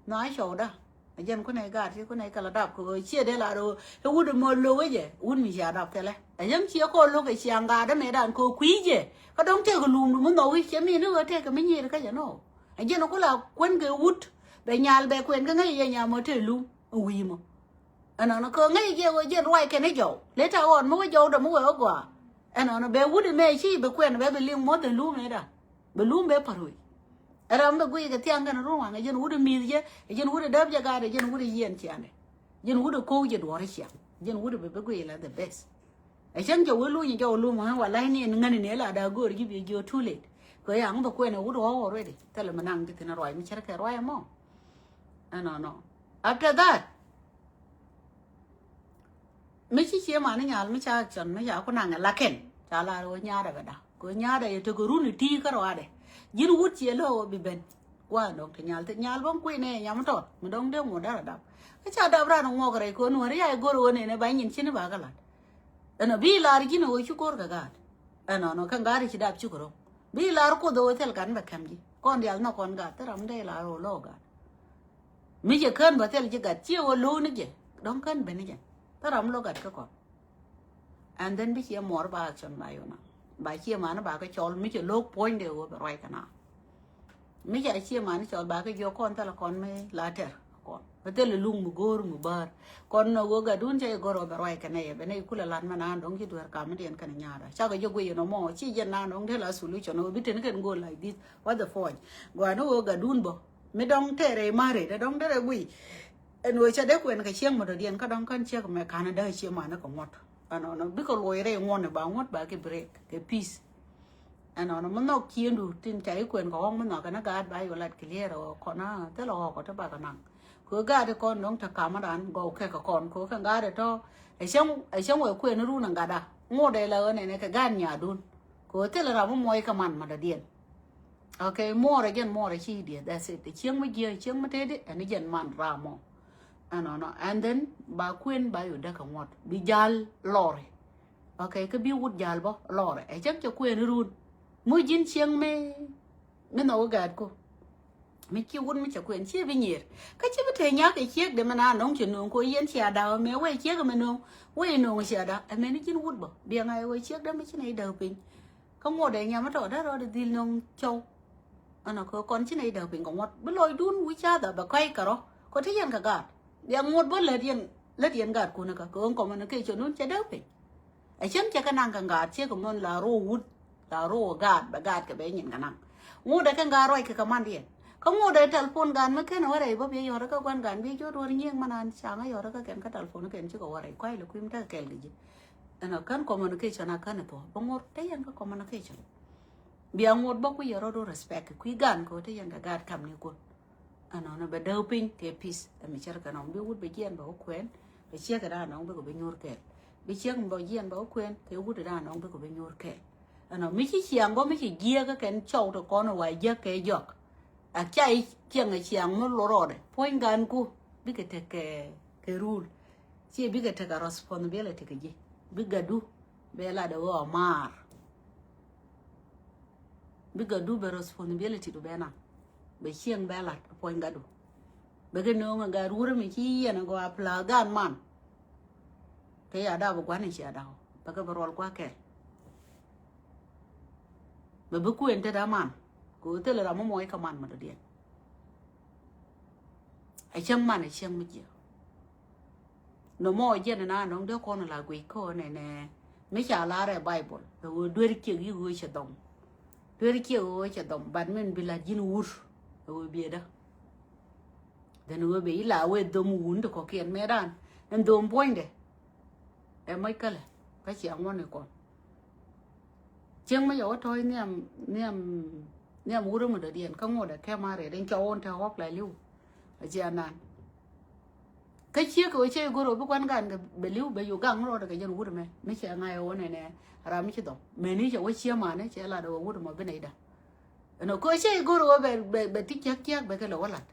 Nhɔakä cɔwdä. Ɛ jɛn kunɛ gaat ti kunɛ kɛ la dap kɛ ɣöö ciɛ dee la roo. Ɛ wut mɔ lo̱k ɛ jɛ. Wut mi cia dap thilɛ. Ɛ yäŋ ciɛ kɔ lo̱k ɛ cia ŋaat ɛ mëëdan kɛ ɣöö kui̱ jɛ. Kä dɔ̱ŋ tëëkɛ luumdu mi nhɔk wi̱c cɛ mi ni ɣöö tëëkɛ mi nyiir kä jɛ nɔ. Ɛ jɛn ku la kuɛn kɛ wut. Bɛ nyal bɛ kuɛn kä ŋäc ɛ jɛ nyam mɔ tëë luum. Ɛ wi̱i̱ mɔ. Ɛnɔnɔ kɛ ŋäc jɛ wä jɛn ruac kɛn i̱ jɔw. Leta ɣɔn mi wä jɔw dɔm wä wä gɔaa. Ɛnɔnɔ bɛ wut imɛ ci bɛ kuɛn bɛ bɛ liŋ more than lum ɛ da. Bɛ lum bɛ pa̱r wec. Ɛ ram bɛ guiy kɛ thiaŋ kɛn run waŋ ɛ jɛn wut imi̱th jɛ, ɛ jɛn wut idäp jɛ gaat, ɛ jɛn wut iyiɛn ciandɛ. Jɛn wut iko̱w jɛ duɔ̱r iciaŋ. Jɛn wut ibɛ bɛ guiy la the best. Ɛ cäŋ jɛ wä luny jɔw lum ɛ wa la̱c ni ɛn ŋäni ni la da go̱o̱r ji̱ bi jiö too late. Kɛ yaŋ bɛ kuɛn ɛ wut ɣɔw already. Thilɛ mi naŋ ji̱ thin ruac mi cärkɛ ruac ɛmɔ. Ɛnɔnɔ. After that, mi ci cie mani nyal mi ca action mi ca ku naŋ ɛ lakin ca la ro nyaadɛ bɛ da ko nyaadɛ yɛ tek run iti kä ruadɛ. Ji̱n wut cie lɔ bi ben. Wa dɔŋ ti nyal ti nyal bä kui̱ nɛ nyam tɔt mi dɔŋ dee ŋu darɛ dap. Kä ca dap ran ŋuɔk rɛy ko nuɔri ya gor wä nɛnɛ ba nyin cini ba kä lat. Ɛnɔ bi lar ji̱n wä ci gor kɛ gaat. Ɛnɔ nɔ kɛ gaat ci dap ci kɛ rɔ. Bi lar kuoth wä thil kan bɛ kɛm ji̱ kɔn dial nɔ kɔn gaat thil ram dee lar wä lɔ gaat. Mi jɛ kän bä thil ji̱ gat ciɛ wä lo̱w ni jɛ dɔ̱ŋ kän ben ni jɛ. Thil ram lo̱ gat kä kɔn. And then bi ciɛ muɔr ba action ba yona ba ciɛ mani ba kä cɔl mi cɛ lo̱k puɔ̱nydɛ wä bɛ ruac kɛ na. Mi ca ciɛ mani cɔl ba kä jiɔ kɔn thil kɔn mi la tɛr kɔn. Bä thil luŋ mi go̱o̱r mi bäär kɔn nɔ wä gatdun ca i̱ gɔr wä bɛ ruac kɛ nɛ yɛ bɛ nɛ i̱ kulɛ lat mɛ na dɔ̱ŋ ci duer kam mi diɛn kɛn nyaada cakɛ jɛ guic yɛn ɔmɔ ci jɛ na dɔ̱ŋ thil a solution wä bi ten kɛn go̱o̱r like this. What the point? Gɔaa ni wä gatdun bä. Mi dɔŋ tɛrɛ i̱ ma̱ri dɛ dɔŋ tɛrɛ gui. Ɛn ɣöö cɛ dee kuɛn kɛ cieŋ mɔ dɔ̱diɛn kä dɔŋ kän ciek mɛ ka̱n dee cie manɛ kɛ ŋuɔ̱t. Ɛnɔnɔ bikɛ luɔc rɛy ŋuɔ̱n ɛ ba ŋuɔ̱t ba kɛ break kɛ peace. Ɛnɔnɔ mi nhɔk ciëndu tin ca i̱ kuɛn kɛ ɣɔ̱ŋ mi nhɔk kɛn ɛ gaat ba yɔ lat clear ɛ ɣɔ̱k kɔn a thilɛ ɣɔ̱k ɔ ti bakɛ naŋ. Kɛ ɣöö gaat ikɔn dɔŋ te kamädan gɔw kɛkɛ kɔn kɛ ɣöö kɛn gaat itɔ. Ɛ cäŋ ɛ cäŋ wɛ kuɛn irun ɛ gatda ŋot ɛ la ɣän ɛnɛ kɛ gaat nyadun. Kɛ ɣöö thilɛ ram mi muɔc kɛ man ma dɔ̱diɛn. Okay, muɔrɛ jɛn muɔrɛ ci idiɛ, that's it. Cieŋ mi jiɛ cieŋ mi tedi ɛn jɛn man ramɔ. Ɛnɔnɔ and then ba kuën ba yot däkä ŋuɔt bi jal lɔri. Okay, kä bi wut jal bɔ lɔri ɛ cäŋ cɛ kuën run. Mu ji̱n cieŋ mi mi nhɔk igat ku. Mi ci wut mi cɛ kuën ci bi nyier. Kä ci bi te nyak ɛ ciek de mi na nɔŋ cɛ no̱o̱ŋ ko yɛn cia daw mɛ wee ciek mi no̱o̱ŋ wee no̱o̱ŋ cia daw ɛmɛn ji̱n wut bɔ biɛŋ a wee ciek de mi ci na idäw piny. Kä ŋuɔt dee nyam tɔ dee rɔɔdɛ dhil nöŋ cɔw. Ɛnɔ kɛ kɔn ci nɛy däk piny kɛ ŋuɔt bi lɔcdun wi̱c ca̱thä bɛ kɔc kɛ rɔ kɛ ti yɛn kɛ gaat. Bia ŋuɔt bä lät yɛn lät yɛn gaatkun kä kɛ ɣöö communication dun cɛ däk piny. Ɛ cäŋ cɛ kɛ naŋ kɛ gaat ciek kɛ mön la ro̱o̱ wut la ro̱o̱ gaat bɛ gaat kɛ bɛ nyin kɛ naŋ. Ŋuɔt dee kɛ gaat ruac kɛ kɛ mandiɛn kä ŋuɔt dee telephone gaat mi ken wä rɛy bä bi yɔt kä gua̱n gaat bi jɔt wä nyiëëŋ man an caŋ a yɔt kä kɛn kä telephone ken cikɛ wä rɛy kua̱c lɛ kui̱m tekɛ kɛɛl kɛ ji̱. Ɛnɔ kän communication a kän ithɔ bä ŋuɔt te yɛn kä communication. Bia ŋot bä ku yɛ rɔt wä respect kui̱ gan kɛ wä te yɛn kɛ gaat kam ni kun. Ɛnɔnɔ bɛ däw piny kɛ peace ɛmɛ cɛr kɛ nɔm bi wut bɛ jiɛn bɛ wä kuɛn bɛ ciek kɛ dan nɔŋ bikɛ bɛ nyuur kɛɛl. Bi ciek mi bɛ jiɛn bɛ wä kuɛn kɛ wut dan nɔŋ bikɛ bɛ nyuur kɛɛl. Ɛnɔ mi ci ciaŋ bä mi ci jiɛk kɛ kɛn cɔw te kɔn wa jiɛk kɛ jɔk. A ca i̱ ciɛŋ a ciaŋ mi lorɔɔdɛ puɔ̱ny gan ku bikɛ tek kɛ kɛ rule. Ci bikɛ tek a responsibility kɛ ji̱ bi gadu bɛ lat ɛ ɣɔɔ maar. Bi gadu bɛ responsibility du bɛ naŋ bɛ cieŋ bɛ lat puɔ̱ny gadu. Bɛ kɛ nööŋ ɛ gat wurɛ mi ci yɛn ɛ gɔaa pla gan man. Te ya dap ɛ gua̱n ɛ cia dap bɛ kɛ bɛ ruɔl gua̱ kɛl. Bɛ bi kuën te da man kɛ ɣöö thilɛ ram mi muɔc kɛ man mi dɔ̱diɛn. Ɛ cäŋ man ɛ cäŋ mi jiɛ. Nɔmɔ jɛn na nɔŋ dee kɔn la guic kɔn ɛnɛ mi ca lar ɛ Bible ɛ ɣöö duer ciek yi ɣöö cɛ dhɔm. Duer ciek ɣöö cɛ dhɔm but min bi la ji̱n wur ɛ ɣöö biɛ dä. Then ɣöö bɛ yi la wee dhom wun ti kɔkiɛn mɛ dan ɛn dhom puɔ̱nydɛ. Ɛ mɔc kälɛ kä ciaŋ wä ni kɔn. Cieŋ mi yɛ wä tɔ̱ɔ̱c nhiam nhiam nhiam wurä mi dɔ̱diɛn kä ŋot ɛ kɛ ma rɛt in cɔw wun te ɣɔk la li̱w. A ciɛ nan. Kä ciek kɛ wä ciɛ i̱ go̱r wä bi kuan gan kɛ bɛ li̱w bɛ yu gaŋ rɔɔdɛ kɛ jɛn wut mɛ mi cɛ ŋa̱c wä nɛnɛ ram mi ci dhɔm mɛni cɛ wä ciɛ manɛ cɛ lat wä wut mɔ bi nɛy da. Ɛnɔ kɛ wä ciɛ i̱ go̱r wä bɛ bɛ ti ciɛk ciɛk bɛ kɛ lɛ wä lat.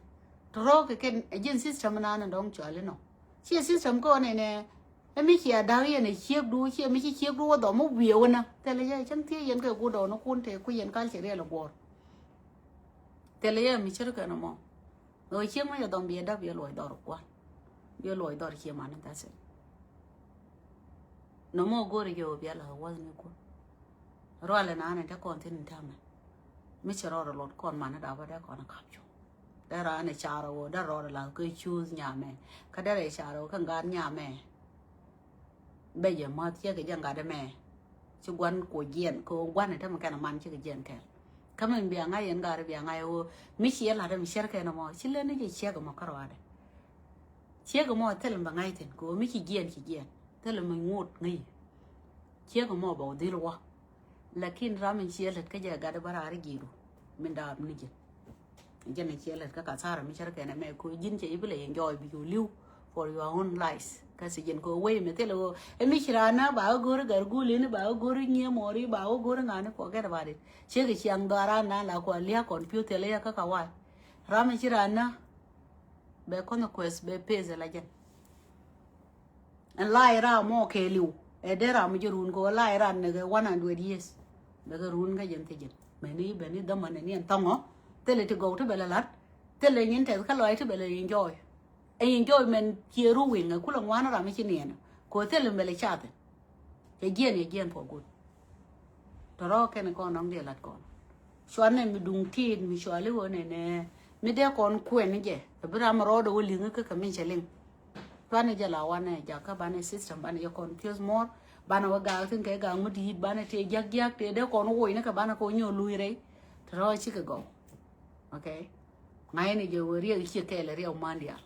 Tɔrɔ kɛ kɛn ɛ jɛn system nan in dɔŋ cuali nɔ ciɛ system kɛ wä nɛnɛ. Ɛ mi cia da̱k yɛn ɛ ciekdu ciɛ mi ci ciekdu wä dhɔm mi wiee wä nä thilɛ yɛ cäŋ thiee yɛn kɛ guut dɔɔnikun tëë ku yɛn kal cɛ riɛl ɛ guɔ̱ɔ̱r. Thilɛ yɛ mi cir kɛn mɔ. Ɣöö cieŋ mɔ yɛ dhɔm biɛ dap yɛ luɔc dhɔr kuan. Yɛ luɔc dhɔr cie man in that's it. Nɔ mɔ go̱o̱ri jɛ ɣöö bia la wuɔth ni kun. Rualɛ na ni te kɔn thin in tɛmɛ. Mi cɛ rɔɔd luɔt kɔn man in dap dee kɔn a kap cu. Dee raa ni car ɣöö dee rɔɔd la kɛ cuuth nyamɛ. Kä dee rɛ car ɣöö kɛ gat nyamɛ. Bɛ jɛ ma̱th ciek kɛ jɛ gat mɛ. Ci guan ku jiɛn kɛ ɣöö guan ɛ tämɛ kɛn man cikɛ jiɛn kɛl. Kä min bia ŋa̱c yɛn gat bia ŋa̱c ɣöö mi ciɛ lat mi cɛr kɛn mɔ ci leni jɛ ciek mɔ kä ruaadɛ. Ciek mɔ thil mi bɛ ŋa̱c thin kɛ ɣöö mi ci jiɛn ci jiɛn thil mi ŋot ŋäc. Ciek mɔ bɛ wä dhil wä. Lakin ram in ciɛ lät kä jɛ gat bä raar ji̱du min daap ni jɛ. Jɛn a ciɛ lät kä kathara mi cär kɛn ɛmɛ ko ji̱n cɛ i̱ bi lɛ enjoy bi cu li̱w for your own life. Kä si jɛn ko wei mi thilɛ ko ɛ mi ci raan na ba kä go̱ri gar guli ni ba kä go̱ri nyiee mɔri ba kä go̱ri ŋani, forget about it. Ciek ciaŋ dhɔaran na la kua liak confuse thilɛ yɛ kä ka wal. Ram mi ci raan na bɛ consequence bɛ pay la jɛn. Ɛn la iran mɔ kɛɛliw ɛ dee ram mi jɛ run kɛ wä la iran ni kɛ one hundred years. Bɛ kɛ run kä jɛn thi jɛn mɛni bɛni dhämani ni ɛn thɔŋɔ. Thilɛ ti gɔw ti bɛ lɛ lat. Thilɛ nyin tɛth kä lɔy ti bɛ lɛ enjoy. Ɛ enjoy mɛn cie ru wiŋ ɛ kulɛ ŋuan ram mi ci niɛn. Kɛ wä thilɛ bɛ lɛ cath. Cɛ jiɛn yɛ jiɛn for good. Tɔrɔ kɛn kɔn nɔŋ diɛ lat kɔn. Cuanɛ mi duŋ tit mi cuali wä nɛnɛ mi dee kɔn kuɛn jɛ. Bi ram rɔɔdɛ wä liŋ kä kɛ min cɛ liŋ. Cuanɛ jɛ la wanɛ jakä banɛ system banɛ jɛ confuse more. Banɛ wä gaak thin kɛ gaak mi diit banɛ tëë jiak jiak tëë dee kɔn woc ni kɛ banɛ kɛ wä nyɔ luc rɛy. Tɔrɔ cikɛ gɔw. Okay. Ŋa̱cni jɛ wä riɛk ciɛ kɛɛl riɛk man diaal.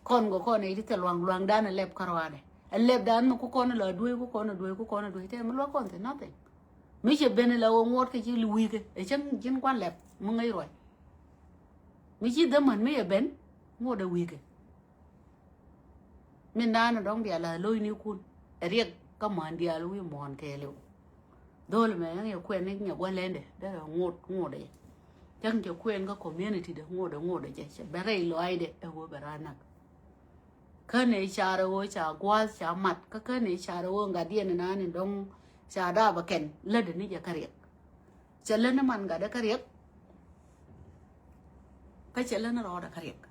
Kɔn gɔ kɔn ɛ ti thil luaŋ luaŋdan ɛ lɛp kä ruaadɛ. Ɛ lɛpdan mi ku kɔn ɛ la duee ku kɔn ɛ duee ku kɔn ɛ duee tɛ mi luak kɔn thil nothing. Mi cɛ ben ɛ la wä ŋuɔt kɛ ci li wi̱i̱kɛ ɛ cäŋ ji̱n kuan lɛp mi ŋäc ruac. Mi ci dhämän mi cɛ ben ŋuɔt ɛ wi̱i̱kɛ. Min naan ɛ dɔ̱ŋ diaal a lo̱cnikun ɛ riɛk kä män diaal wi̱i̱ muɔ̱ɔ̱n kɛɛliw. Dhol mɛ yɛn yɛ kuɛn ni nyɛ gua̱lɛndɛ derɛ ŋot ŋot ɛ. Cäŋ cɛ kuɛn kä community dɛ ŋot ɛ ŋot ɛ cɛ cɛ bɛ rɛy lɔaydɛ ɛ wä bɛ ran nak. Kä ni car ɛ wä ca gua̱a̱th ca mat kä kä ni car ɛ wä ŋa̱t yɛn naan in dɔ̱ŋ ca daap ɛ kɛn lätdɛ ni jɛ kä riɛk. Cɛ lät ni man gatdɛ kä riɛk. Kä cɛ lät ni rɔɔdɛ kä riɛk.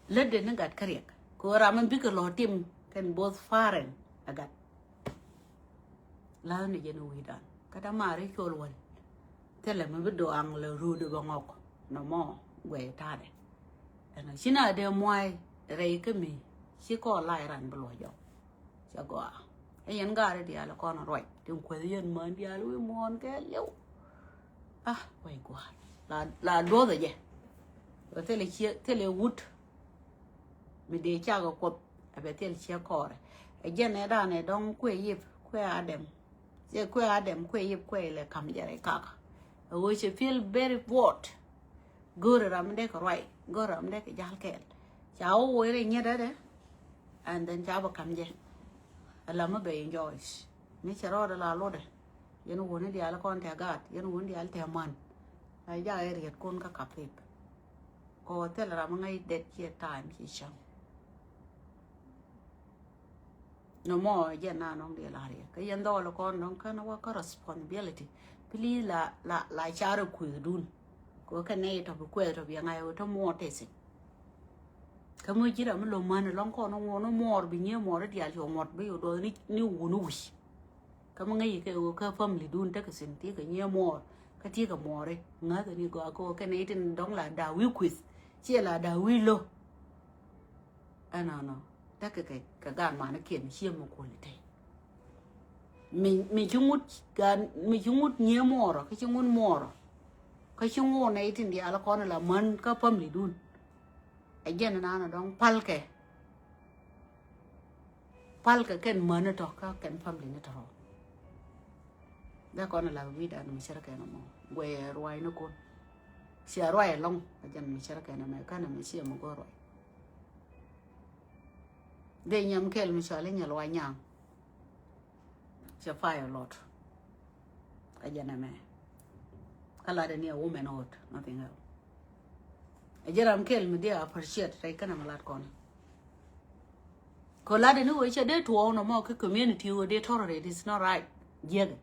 Lätdɛ ni gat kä riɛk kɛ ɣöö ram mi bikɛ lɔ tim kɛn both parent ɛ gat. La̱a̱n ni jɛn wi̱i̱dan kä dämaari col wäl. Thilɛ mi bi doaŋ lɛ ruudɛ bɛ ŋɔk nɔmɔ guɛy ta̱a̱dɛ. Ɛn ci na dee muay rɛy kä mi ci kɔɔr lac ran bi luɔc jɔk. Cɛ gɔaa. Ɛ yɛn gaari diaal kɔn ruac tin kueth yɛn män diaal wi̱i̱ muɔ̱ɔ̱n kɛ liw. Ah, wɛy gua̱a̱r la la duɔth ɛ jɛ. Thilɛ ciɛ thilɛ wut. Mi dee cakɛ kuɔth ɛ bɛ thil ciɛ kɔɔrɛ. Ɛ jɛn ɛ danɛ dɔ̱ŋ kuɛ yip kuɛ adɛm. Cɛ kuɛ adɛm kuɛ yip kuɛ ilɛ kam jɛ rɛy kaka. Ɛ ɣöö cɛ feel very bored. Go̱o̱rɛ ram mi dee kɛ ruac go̱o̱rɛ ram mi dee kɛ jal kɛɛl. Ca wä woi rɛy nyet dädɛ. And then ca bä kam jɛ. Ɛ la mi bɛ enjoy. Mi cɛ rɔɔdɛ la lotdɛ. Yɛn wuni diaal kɔn tɛ gaat yɛn wuni diaal tɛ man. La jak ɛ riɛt kun kä kap pip. Kɔ thil ram mi ŋäc det ciɛ time ci cäŋ. Nɔmɔ jɛ na nɔŋ diɛ la riɛk kä yɛn dhɔɔl kɔn nɔŋ kän wä kä responsibility. Please la la la carɛ kui̱dun. Kɛ wä kɛ nɛy tɔpi kuɛth tɔpi yɛ ŋa̱c wä tɔ muɔɔr tɛthin. Kä mi ji̱ ram mi lo̱m män lɔŋ kɔn wä ŋuɔn wä muɔɔr bi nyiee muɔɔr i̱ diaal ci wä muɔt bi wä duɔth ni wun wä wi̱c. Kä mi ŋäc kɛ ɣöö kä family dun tekɛ thi̱n ti̱i̱ kɛ nyiee muɔɔri kä ti̱i̱ kɛ muɔɔri ŋäthɛ ni gɔaa kɛ ɣöö kɛn i̱ tin dɔ̱ŋ la da̱a̱ wi̱i̱ kui̱th ciɛ la da̱a̱ wi̱i̱ lo̱. Ɛnɔnɔ tekɛ kɛ kɛ gaat manikiɛn ciɛ mi kuɔli tɛy. Mi mi ci ŋut gaat mi ci ŋut nyiee muɔɔrɔ kä ci ŋut muɔɔrɔ. Kä ci ŋut nɛy tin diaal kɔn la män kä family dun. Ɛ jɛn ɛnɔnɔ dɔ̱ŋ palkɛ. Palkɛ kɛn mäni tɔ̱ kä kɛn family ni tɔ̱ rɔ. Dee kɔn a lak wi̱i̱ dan mi cär kɛn mɔ guɛyɛ ruac ni kun. Cia ruac ɛlɔŋ a jɛn mi cär kɛn mɛ kän mi cia mi go̱ ruac. Dee nyam kɛl mi cɔal inyɛ luac nyaŋ. Cɛ fire lot. Kä jɛn ɛmɛ. Kä lat ɛni a womanhood, nothing else. Ɛ ji̱ ram kɛl mi diɛ appreciate rɛy kɛn ɛmɛ lat kɔn. Kɛ lat ɛni wee cɛ dee tuɔɔk nɔmɔ kä community wee dee tolerate is not right. Jiɛkɛ.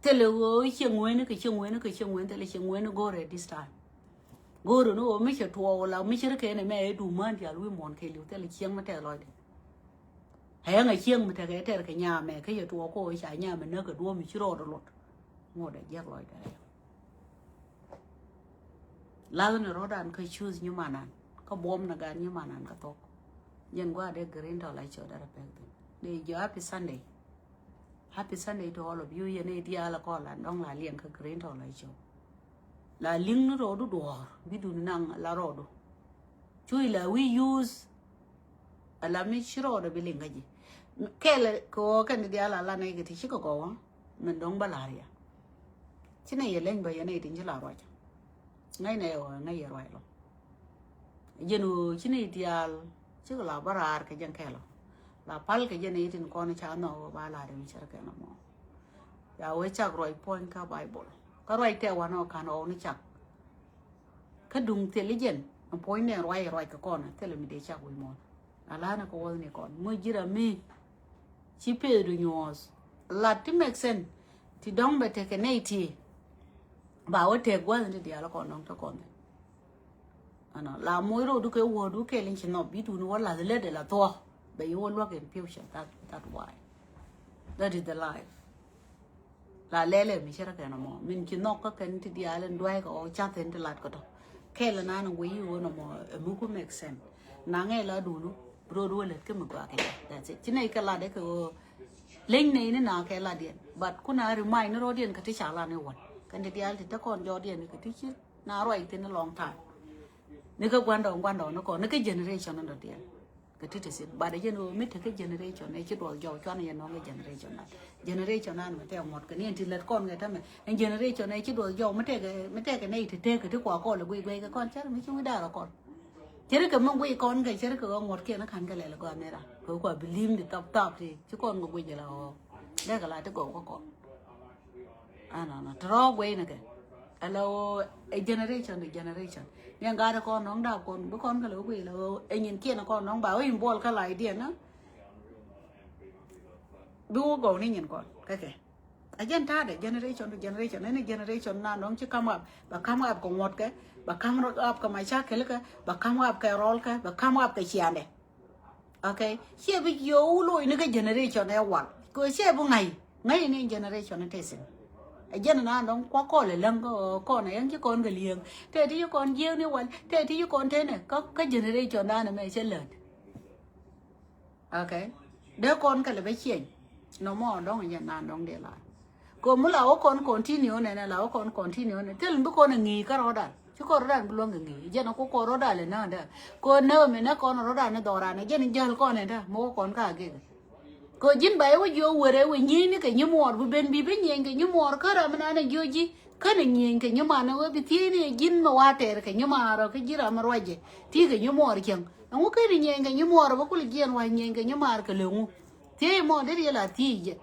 Thilɛ ɣöö cieŋ wen kɛ cieŋ wen kɛ cieŋ wen, thilɛ cieŋ wen go̱rɛ this time. Go̱rɛ ni ɣöö mi cɛ tuɔɔk la mi cɛ ri kɛn ɛmɛ ɛ du män diaal wi̱i̱ muɔ̱ɔ̱n kɛ li̱w, thilɛ cieŋ mi tɛth lɔcdɛ. Ɛ yɛn a cieŋ mi tekɛ tɛr kɛ nyamɛ kä cɛ tuɔɔk kɛ ɣöö ca nyamɛ näk kɛ duɔ̱ɔ̱p mi ci rɔɔdɛ luɔt. Ŋuɔ̱t ɛ jiɛk lɔcdɛ rɛw. Lath ni rɔ̱dan kä choose nyimanan kä buɔm ni gan nyimanan kä thok. Jɛn gua̱a̱ dee green tɔ la cɔt dara pek thin. Dee jɔ happy Sunday. Happy Sunday to all of you. Yɛn i̱ diaal kɔ la dɔŋ la liɛŋ kä green tɔ la cɔt. La liŋ ni rɔɔdu duɔ̱ɔ̱r bi duni naŋ la rɔɔdu. Cuy la wi̱i̱ use. Ala mi ci rɔɔdɛ bi liŋ kä ji̱. Kɛl kɛ ɣöö kɛn diaal ala nɛy kɛ ti ci kɛ gɔw ɣä. Min dɔ̱ŋ bä la̱r yɛ. Ci nɛy yɛ leny bä yɛ nɛy tin ci la ruac. Ŋäc nɛy ɣöö ŋäc yɛ ruac lɔ. Jɛn ɣöö ci nɛy diaal ci kɛ la bä raar kɛ jɛn kɛl ɔ. La pal kɛ jɛn nɛy tin kɔn ca nhɔk ɣöö ba la̱r yɛ mi cär kɛn ɔmɔ. Ya wee cak ruac puɔ̱ny kä Baibol. Kä ruac tɛk wanɔ ka̱n ɣɔw ni cak. Kä duŋ thil i̱ jɛn ɛn puɔ̱ny nɛn ruac ruac kɛ kɔn thil mi dee cak wi̱i̱ muɔ̱ɔ̱n. Ala ni kɛ wuɔth ni kɔn ŋuc ji̱ ram mi ci peth du nyuɔɔth. Lat ti make sense ti dɔ̱ŋ bɛ tekɛ nɛy ti ba wä tɛk gua̱th ni diaal kɔn dɔ̱ŋ te kɔn thil. Ɛnɔ la moc ro̱o̱du kɛ wuɔ̱ɔ̱du kɛl in ci nhɔp bi tuuni wä lath lät ɛ la thuɔ̱k bɛ yi wä luäk in future. That, that why. That is the life. La lɛlɛ mi cɛ rɛ kɛn ɔmɔ min ci nhɔk kä kɛn ti diaal in dua̱c kɛ ɔ cath in ti lat kɛ tɔ. Kɛl in an in wee yi wä nɔmɔ ɛ mi ku make sense. Naŋɛ la dunu ro̱o̱du wä lät kä mi gɔaa kɛ. That's it. Ci nɛy kɛ lat ɛ kɛ ɣöö leny nɛy ni na kɛ lat yɛn but ku na remind ni ro̱o̱diɛn kɛ ti ca lat ni wän kɛn ti diaal ti te kɔn jɔɔdiɛn kɛ ti ci na ruac thin a long time. Ni kä gua̱ndɔɔŋ gua̱ndɔɔŋ ni kɔn ni kä generation ni dɔ̱diɛn. Kɛ ti te thin but a jɛn ɣöö mi te kä generation ɛ ci duɔth jɔw cuan yɛn nɔŋ kä generation na. Generation na mi te ŋuɔt kɛ ni ɛn ti lät kɔn kɛ tämɛ ɛn generation ɛ ci duɔth jɔw mi tekɛ mi tekɛ nɛy te tekɛ ti kua kɔl ɛ guic guic kɛ kɔn cär mi ci wi̱i̱ da̱a̱r ɛ kɔl. Cär kɛ mi guic kɔn kɛ cär kɛ ɣöö ŋuɔt kiɛn ɛ ka̱n kɛ lɛl ɛ gɔaa mera kɛ kua bi li̱m di thap thap ti ci kɔn kɛ guic ɛ la ɣɔɔ. Dee kɛ la ti gɔw kä kɔn. Anɔnɔ ti rɔɔk guey ni kɛ. Ala woo ɛ generation to generation. Ni ɛn gaat kɔn nɔŋ dap kɔn bi kɔn kɛ la woo guey la woo ɛ nyin kiɛn kɔn nɔŋ ba wee in buɔl kä la idiɛn na. Bi woo gɔw ni nyin kɔn kɛ kɛ. A jɛn ta̱a̱dɛ generation to generation. Ɛn ɛ generation na nɔŋ ci come up ba come up kɛ ŋuɔ̱t kɛ ba come up kɛ macakɛl kɛ ba come up kɛ rɔl kɛ ba come up kɛ ciandɛ. Okay. Ciɛ bi jiö wuloi ni kä generation ɛ wal kɛ ciɛ bi ŋa̱c ŋa̱c ni generation ɛ tesin. Ɛ jɛn na dɔŋ kua kɔl ɛ läŋ kä kɔn ɛ yɛn ci kɔn kɛ li̱eŋ tɛ ti ci kɔn jiëëŋ ni wal tɛ ti ci kɔn tenɛ kä kä generation dan ɛmɛ cɛ lät. Okay. Dee kɔn kɛ lɛ bɛ ciɛny. Nɔmɔ dɔŋ ɛ jɛn na dɔŋ dee la. Kɛ mi la wä kɔn continue nɛnɛ la wä kɔn continue nɛ thil mi bi kɔn a ŋi̱i̱c kä rɔɔdan ci kɔn rɔɔdan bi luäŋ kɛ ŋi̱i̱c jɛn a ku kɔn rɔɔdan lɛ näända. Kɔn nɛ wä mi nɛ kɔn rɔɔdan ni dhɔran ni jɛn jäl kɔn ɛnda mi wä kɔn ka gek. Kɛ ji̱n ba iwä jiö were wä nyi̱i̱ni kɛ nyimuɔɔr bi ben bi bi nyieny kɛ nyimuɔɔr kä ram mi nanɛ jiö ji̱ känɛ nyieny kɛ nyiman wä bi thieni ji̱n mi wa tɛɛr kɛ nyiman rɔ kä ji̱ ram mi ruacɛ ti kɛ nyimuɔɔr cäŋ. Ɛŋu känɛ nyieny kɛ nyimuɔɔr bä kul jiɛn wa nyieny kɛ nyimaar kɛ leŋu. Thiec mɔ dee riel a thiec jɛ.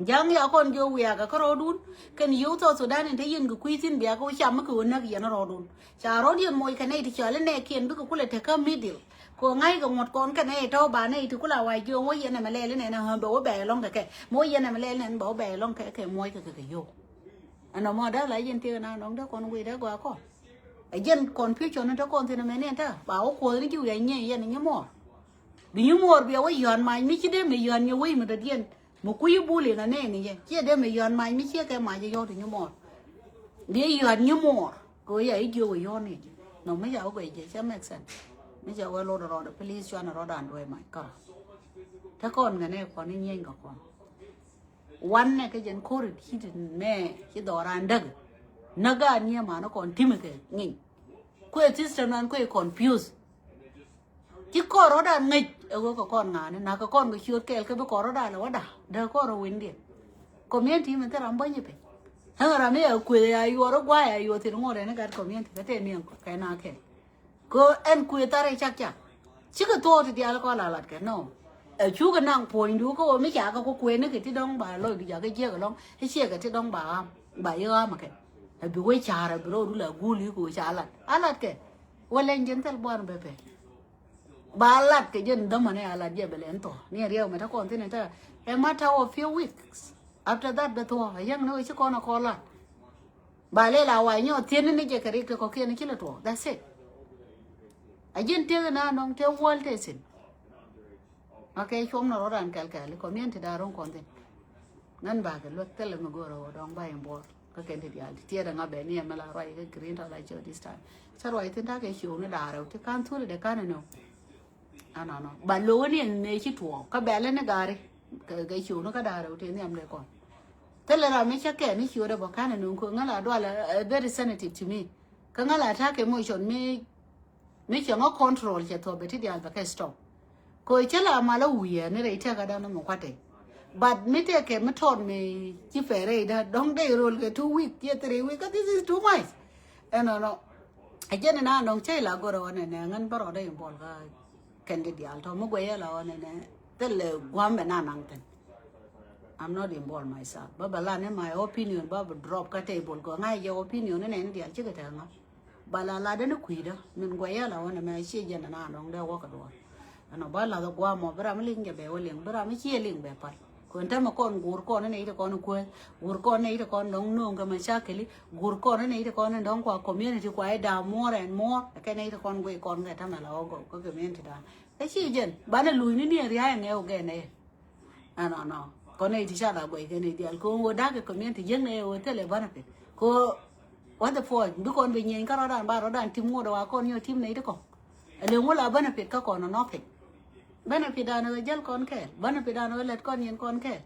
Ja̱ŋ ya kɔn jiök wiakä kä rɔɔdun kɛn yio̱w South Sudan in te yin kɛ kui̱ thi̱n bia kɛ wä cam mi kɛ wä näk yɛn rɔɔdun. Ca rɔɔd yɛn moc kɛ nɛy ti cɔal inɛɛkiɛn bikɛ kulɛ te kä middle. Kɛ wä ŋa̱c kɛ ŋuɔ̱t kɔn kɛ nɛy tɔ̱ ba nɛy ti kula wa jiök wä yɛn ɛmɛ lɛl inɛn ɛ bɛ wä bɛy ɛlɔ̱ŋ kɛ kɛ mi wä yɛn ɛmɛ lɛl inɛn bɛ wä bɛy ɛlɔ̱ŋ kɛ kɛ muɔc kɛ kɛ kɛ yio̱w. Ɛnɔ mɔ dee la yɛn tiek na nɔŋ dee kɔn wei dee gɔaa kɔn. Ɛ jɛn confusion ni te kɔn thi̱n ɛmɛ ni ɛn te ba wä kuɔth ni ji̱ wiac nyieny yɛn nyimuɔɔr. Bi nyimuɔɔr bia wä yɔ̱a̱n mac mi ci dee mi yɔ̱a̱n nyɛ wei mi dɔ̱diɛn. Mi kui̱ bul in anɛɛni yɛ ciɛ dee mi yɔ̱a̱n mac mi ciɛ kɛ mac yɔ̱ɔ̱t nyimuɔɔr. Dee yɔ̱a̱n nyimuɔɔr kɛ wee ya i̱ jiök wee yɔ̱ɔ̱n i̱ ji̱ nɔ mi ca wä guɛc jɛ cɛ make sense. Mi ca wä lot rɔɔdɛ please cuanɛ rɔɔdan duɔ̱ɔ̱c mac kärɔ. Te kɔn ŋɛ nɛ kɔn i̱ nyieny kɛ kɔn. Wanɛ kɛ jɛn ko̱ri ti ti mɛ ci dhɔran däk. Näk a niɛ manä kɔn ti̱mɛ kɛ ŋi̱ny. Kuɛ system nan kuɛ confuse. Ci kɔn rɔ̱dan ŋäc ɛ ɣöö kɛ kɔn ŋa̱a̱ni na̱k kɛ kɔn kɛ ciöt kɛɛl kä bi kɔn rɔ̱dan lɛ wäda dee kɔn rɔ win diɛ. Community mi thil ram bäny piny. Ɛn ram mi a kueth a yuɔr i̱ guay a yuɔr thin ŋot ɛn i̱ gat community kä tɛn ni ɛn kɛ na kɛl. Kɛ ɛn kueth thar i̱ cak cak. Cikɛ thuɔɔk ti diaal kɔn la lat kɛ nɔ. Ɛ cukɛ naŋ puɔ̱nydu kä ɣöö mi ca kɛ ku kueni kɛ ti dɔ̱ŋ ba lɔcdu jakä jiɛk ɛlɔ̱ŋ i̱ ciɛ kɛ ti dɔ̱ŋ ba ɣam ba i̱ ɣam ɛ kɛ. Ɛ bi wec ca̱r ɛ bi rɔɔdu la guul i̱ kɛ ɣöö ca lat a lat kɛ. Wä leny jɛn thil buan bɛ pɛ. Ba lat kɛ jɛn dämani a lat jɛ bɛ lɛn thɔ ni a riɛw mɛ te kɔn thin ɛ te ɛ ma ta̱wä few weeks. After that bɛ thuɔ̱k a yäŋ ni wä ci kɔn a kɔn lat. Ba lɛ la wa nyɔ thieni ni jɛ kɛ rik ti kɔkiɛn ci lɛ tuɔɔk. That's it. A ji̱n tiek na nɔŋ tiek wäl tɛ thin. A kɛ cuɔm ni rɔ̱dan kɛl kɛl community da ro̱ŋ kɔn thin. Ŋän ba kɛ luäk thilɛ mi go̱o̱r a wä dɔŋ ba in buɔr kä kɛn ti diaal ti tiɛɛt a ŋa bɛ ni ɛmɛ la ruac kä green tɔ la ciö this time. Cä ruac thin takɛ ciö ni da̱a̱r rɛw ti ka̱n thuli dɛ ka̱n ni nɔ. Anɔnɔ ba lo̱wä ni ɛn nɛ ci tuɔɔk kä bɛlɛ ni ga̱ri. Kɛ ciö ni kä da̱a̱r rɛw ti nhiam dɛ kɔn. Thilɛ ram mi cä kɛ ni ciötdä bä ka̱n ɛn nuŋ kɛ ŋäl a dual a very sensitive to me. Kä ŋäl a ta̱k emotion mi mi cɛ ŋä control cɛ thuɔ̱p bɛ ti diaal bɛ kɛ stop. Kɛ cä la mal a wi̱i̱ ni rɛy tɛk a dan mɛ kuatɛ. But mi tɛk kɛ mi tɔt mi ci pɛr rɛy da dɔ̱ŋ dee rol kɛ two week yɛ three week kä this is too much. Ɛnɔnɔ a jɛn ina nɔŋ cä ila gorɛ wä nɛnɛ ŋän bä rɔɔdä in bɔl kä kɛn di diaal tɔ mi guɛyɛ la wä nɛnɛ thilɛ gua̱m bɛ na naŋ thin. I'm not involved myself. Ba ba la ni my opinion ba ba drop ka table ko ŋa yɛ opinion ni nɛn dial chike te ŋa. Ba la la deni kuida min gwa yala wana mɛ chi jɛn na nɔŋ de waka duwa. Ano ba la gwa mɔ bra mi ling jɛ bɛ wa ling bra mi chi ling bɛ pal. Ko nta ma kɔn gur kɔn ni ite kɔn kuɛ gur kɔn ni ite kɔn dɔŋ nong ka ma chakeli gur kɔn ni ite kɔn dɔŋ kwa community kwa ida more and more. Kɛ ni ite kɔn gwe kɔn kɛ tama la ogo ko community da. Ka chi jɛn ba na lui ni ni ria ngɛ o gɛ ne. Ɛnɔnɔ kɔn nɛy ti ca la guɛc kɛn i̱ diaal kɛ ɣöö da̱k kɛ community jiäknɛ ɣöö thilɛ benefit kɛ ɣöö what the fuck bi kɔn bi nyieny kä rɔ̱dan ba rɔ̱dan tim ŋot wa kɔn nyɔ tim nɛy ti kɔ̱ŋ. Ɛlɛ ŋot la benefit kä kɔn ɔ nothing. Benefit dan ɣöö jäl kɔn kɛɛl benefit dan ɣöö lɛt kɔn nyin kɔn kɛɛl.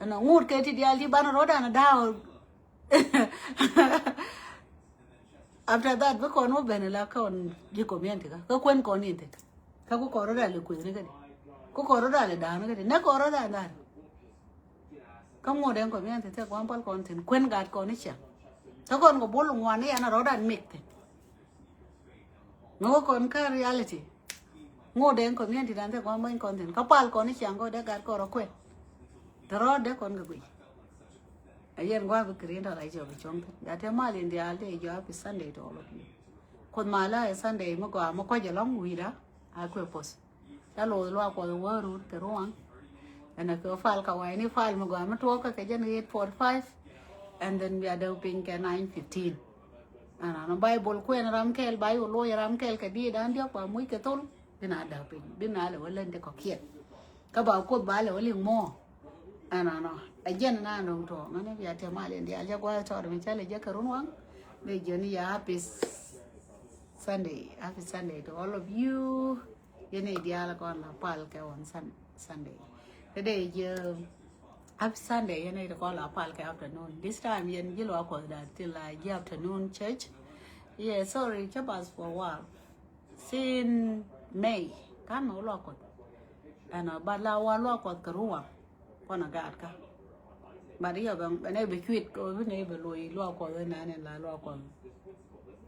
Ɛnɔ ŋot kɛ ti diaal ti ban rɔ̱dan da̱a̱. After that bi kɔn wä ben la kɔn ji̱ community kä kä kuɛn kɔn in tet. Kä ku kɔn rɔ dal kueŋ ni kädi ku kɔn rɔ dal da̱a̱n ni kädi nɛ kɔn rɔ dal da̱a̱n. Kä ŋot ɛn community thɛ kɔn pal kɔn thin kuɛn gat kɔn ni ciaŋ. Kä kɔn kɔ bol ŋuan ni ɛn a rɔ dal mik thin. Ŋä wä kɔn kä reality. Ŋot ɛn community dan thɛ kɔn bäny kɔn thin kä pal kɔn ni ciaŋ kɔ dee gat kɔn rɔ kuɛn. Thɛ rɔ dee kɔn kɛ guic. A yɛn gua̱a̱ bi kiri in tɔt a jɔk a cuɔ̱ŋ thin gat te mal in diaal te jɔak happy Sunday to all of you. Kuoth mal a Sunday mi gɔaa mi kɔc ɛlɔ̱ŋ wi̱i̱da a kuɛ poth. Ca loth luaak Kuɔth wä run kɛ ruaŋ. Ɛn a kɛ fal ka wa̱i̱ni fal mi gɔaa mi tuɔɔk kä kɛ jɛn eight forty five. And then bia däk piny kɛ nine fifteen. Ɛn a nɔ Bible kuɛn ram kɛl ba yɛ loc ram kɛl kɛ diet dan diɔk ba muc kɛ thol. Bi na däk piny bi na lɛ wä län ti kɔ̱kiɛn. Kä ba Kuoth ba lɛ wä liŋ mɔ. Ɛnɔnɔ a jɛn na nɔŋ tuɔɔk ŋäni bia tiɛ mal in diaal jɛ gua̱a̱th tɔɔt mi cä lɛ jɛ kɛ run waŋ. Ni jɛn ya happy Sunday, happy Sunday to all of you. Yɛn i̱ diaal kɔn la pal kɛ on Sun- Sunday. Today jɛ happy Sunday yɛn i̱ kɔn la pal kɛ afternoon. This time yɛn ji̱ luaak Kuɔth da thil la ji̱ afternoon church. Yeah, sorry, cä pass for a while. Since May kan mɛ wä luak Kuɔth. Ɛnɔ bat la wa luak Kuɔth kɛ ruwa. Kɔn a gaat ka bat iɔ bɛ nɛ bɛ cuit kɛ bi nɛ bɛ loc luak Kuɔth nɛ ni la luak Kuɔth.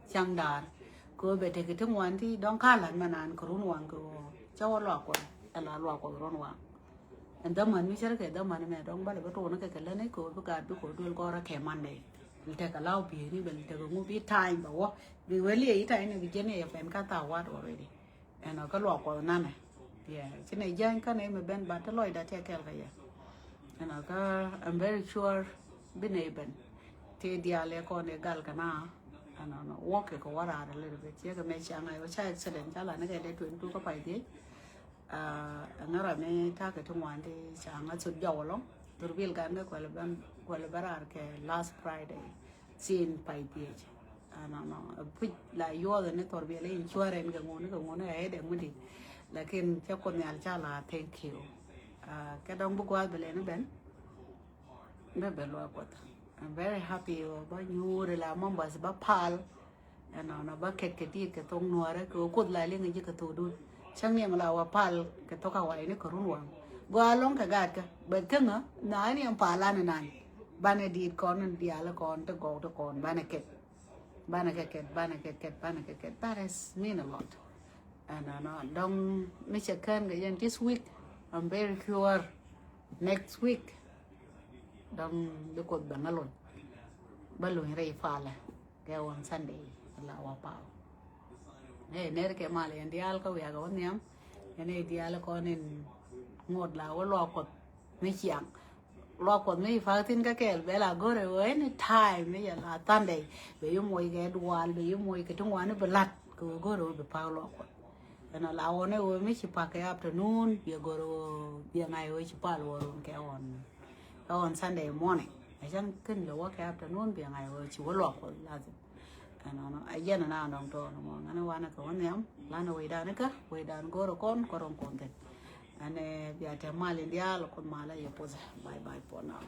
Cäŋ daar kɛ bɛ tek ti ŋuan ti dɔŋ ka lat mɛ naan kɛ run waŋ kɛ cä wä luak Kuɔth. Ɛ la luak Kuɔth run waŋ. Ɛn dhamani mi cärkɛ dhamani mɛ dɔ̱ŋ bälɛ bä tuɔɔni kɛ kɛ läni kɛ ɣöö bi gaat bi kɛ ɣöö duël gɔ̱rä kɛ Monday. Bi tekɛ law bieyni bɛ tekɛ ŋu bi time bɛ wä bi wä liɛ i̱ time ni bi jiɛn iɛ pɛn ka thaak wat already. Ɛnɔ kä luak Kuɔth nanɛ. Yeah, ci nɛ jiany kä nɛ mi ben bat ti lɔcda tiɛ kɛl kä yɛ. Ɛnɔ kä I'm very sure bi nɛ ben ti diaal iɛ kɔn iɛ gal kɛ na. Ɛnɔ nɔ wɔk kɛ kɛ wä raar a little bit ciɛ kɛ mɛ ciaŋ a yɛ wä ca accident ca la ni kɛ dee twenty two kä pay dhiec. Aa, ɛŋa ram mi ta̱a̱ kɛ ti ŋuan ti ca ŋa̱th thot jɔw ɛlɔ̱ŋ. Dhor bil gan kɛ kuɛl bä, kuɛl bä raar kɛ last Friday. Sin pay dhiec. Ɛnɔnɔ puc la yuɔth ni thor biɛl insurance kɛ ŋuni kɛ ŋuni a headache mi dit. Lakin cɛ Kuoth Nhial ca la, thank you. Aa, kɛ dɔŋ bi gua̱a̱th bi lɛni ben. Bɛ bɛ luaak Kuɔth. I'm very happy wä bä nyuuri la members bä pal. Ɛnɔnɔ bä kɛt kɛ diit kɛ thok nuɔrɛ kɛ wä Kuoth la liŋ ji̱ kɛ thok dun. Cäŋ niɛm la wä pal kɛ thok a wa̱i̱ni kɛ run waŋ. Gɔaa lɔŋ kɛ gaat kä bɛt kä ŋä na ni ɛn pal an nan. Banɛ diit kɔn in diaal kɔn ti gɔw ti kɔn banɛ kɛt. Banɛ kɛ kɛt, banɛ kɛ kɛt, banɛ kɛ kɛt. That is mean a lot. Ɛnɔnɔ dɔŋ mi cɛ kään kɛ yɛn this week. I'm very sure next week dɔŋ bi Kuoth bɛ ŋä lony. Bä lony rɛy palɛ kɛ on Sunday la wä pal. Ɛ ner kɛ mal yɛn diaal kä wiak wä nhiam. Yɛn i̱ diaal kɔn in ŋot la wä luak Kuɔth mi ciaŋ. Luak Kuɔth mi ci pa̱a̱k thi̱n kä kɛɛl bɛ la go̱rɛ ɣöö any time mi cɛ la Sunday bɛ yi moc kɛ dual, bɛ yi moc kɛ ti ŋuani bi la̱t kɛ ɣöö go̱rɛ ɣöö bi pa̱a̱k Luak Kuɔth. Ɛn a la ɣöö ni ɣöö mi ci pa̱a̱k kɛ afternoon biɛ go̱rɛ ɣöö biɛ ŋa̱c ɣöö ci pal ɣöö run kɛ ɣɔn kɛ ɣɔn Sunday morning. Ɛ cäŋ ken lɛ wä kɛ afternoon biɛ ŋa̱c ɣöö ci wä Luak Kuɔth lazim. Ɛnɔnɔ a yɛn ana dɔŋ tɔɔn mɔ ŋani wanɛ kɛ wä nhiam lanɛ wecdan ikä wecdan go̱rɛ kɔn kɔrɔn kɔn thi̱n. Ɛn bia tɛ mal in diaal Kuoth mal a yɛ puɔth. Bye bye for now.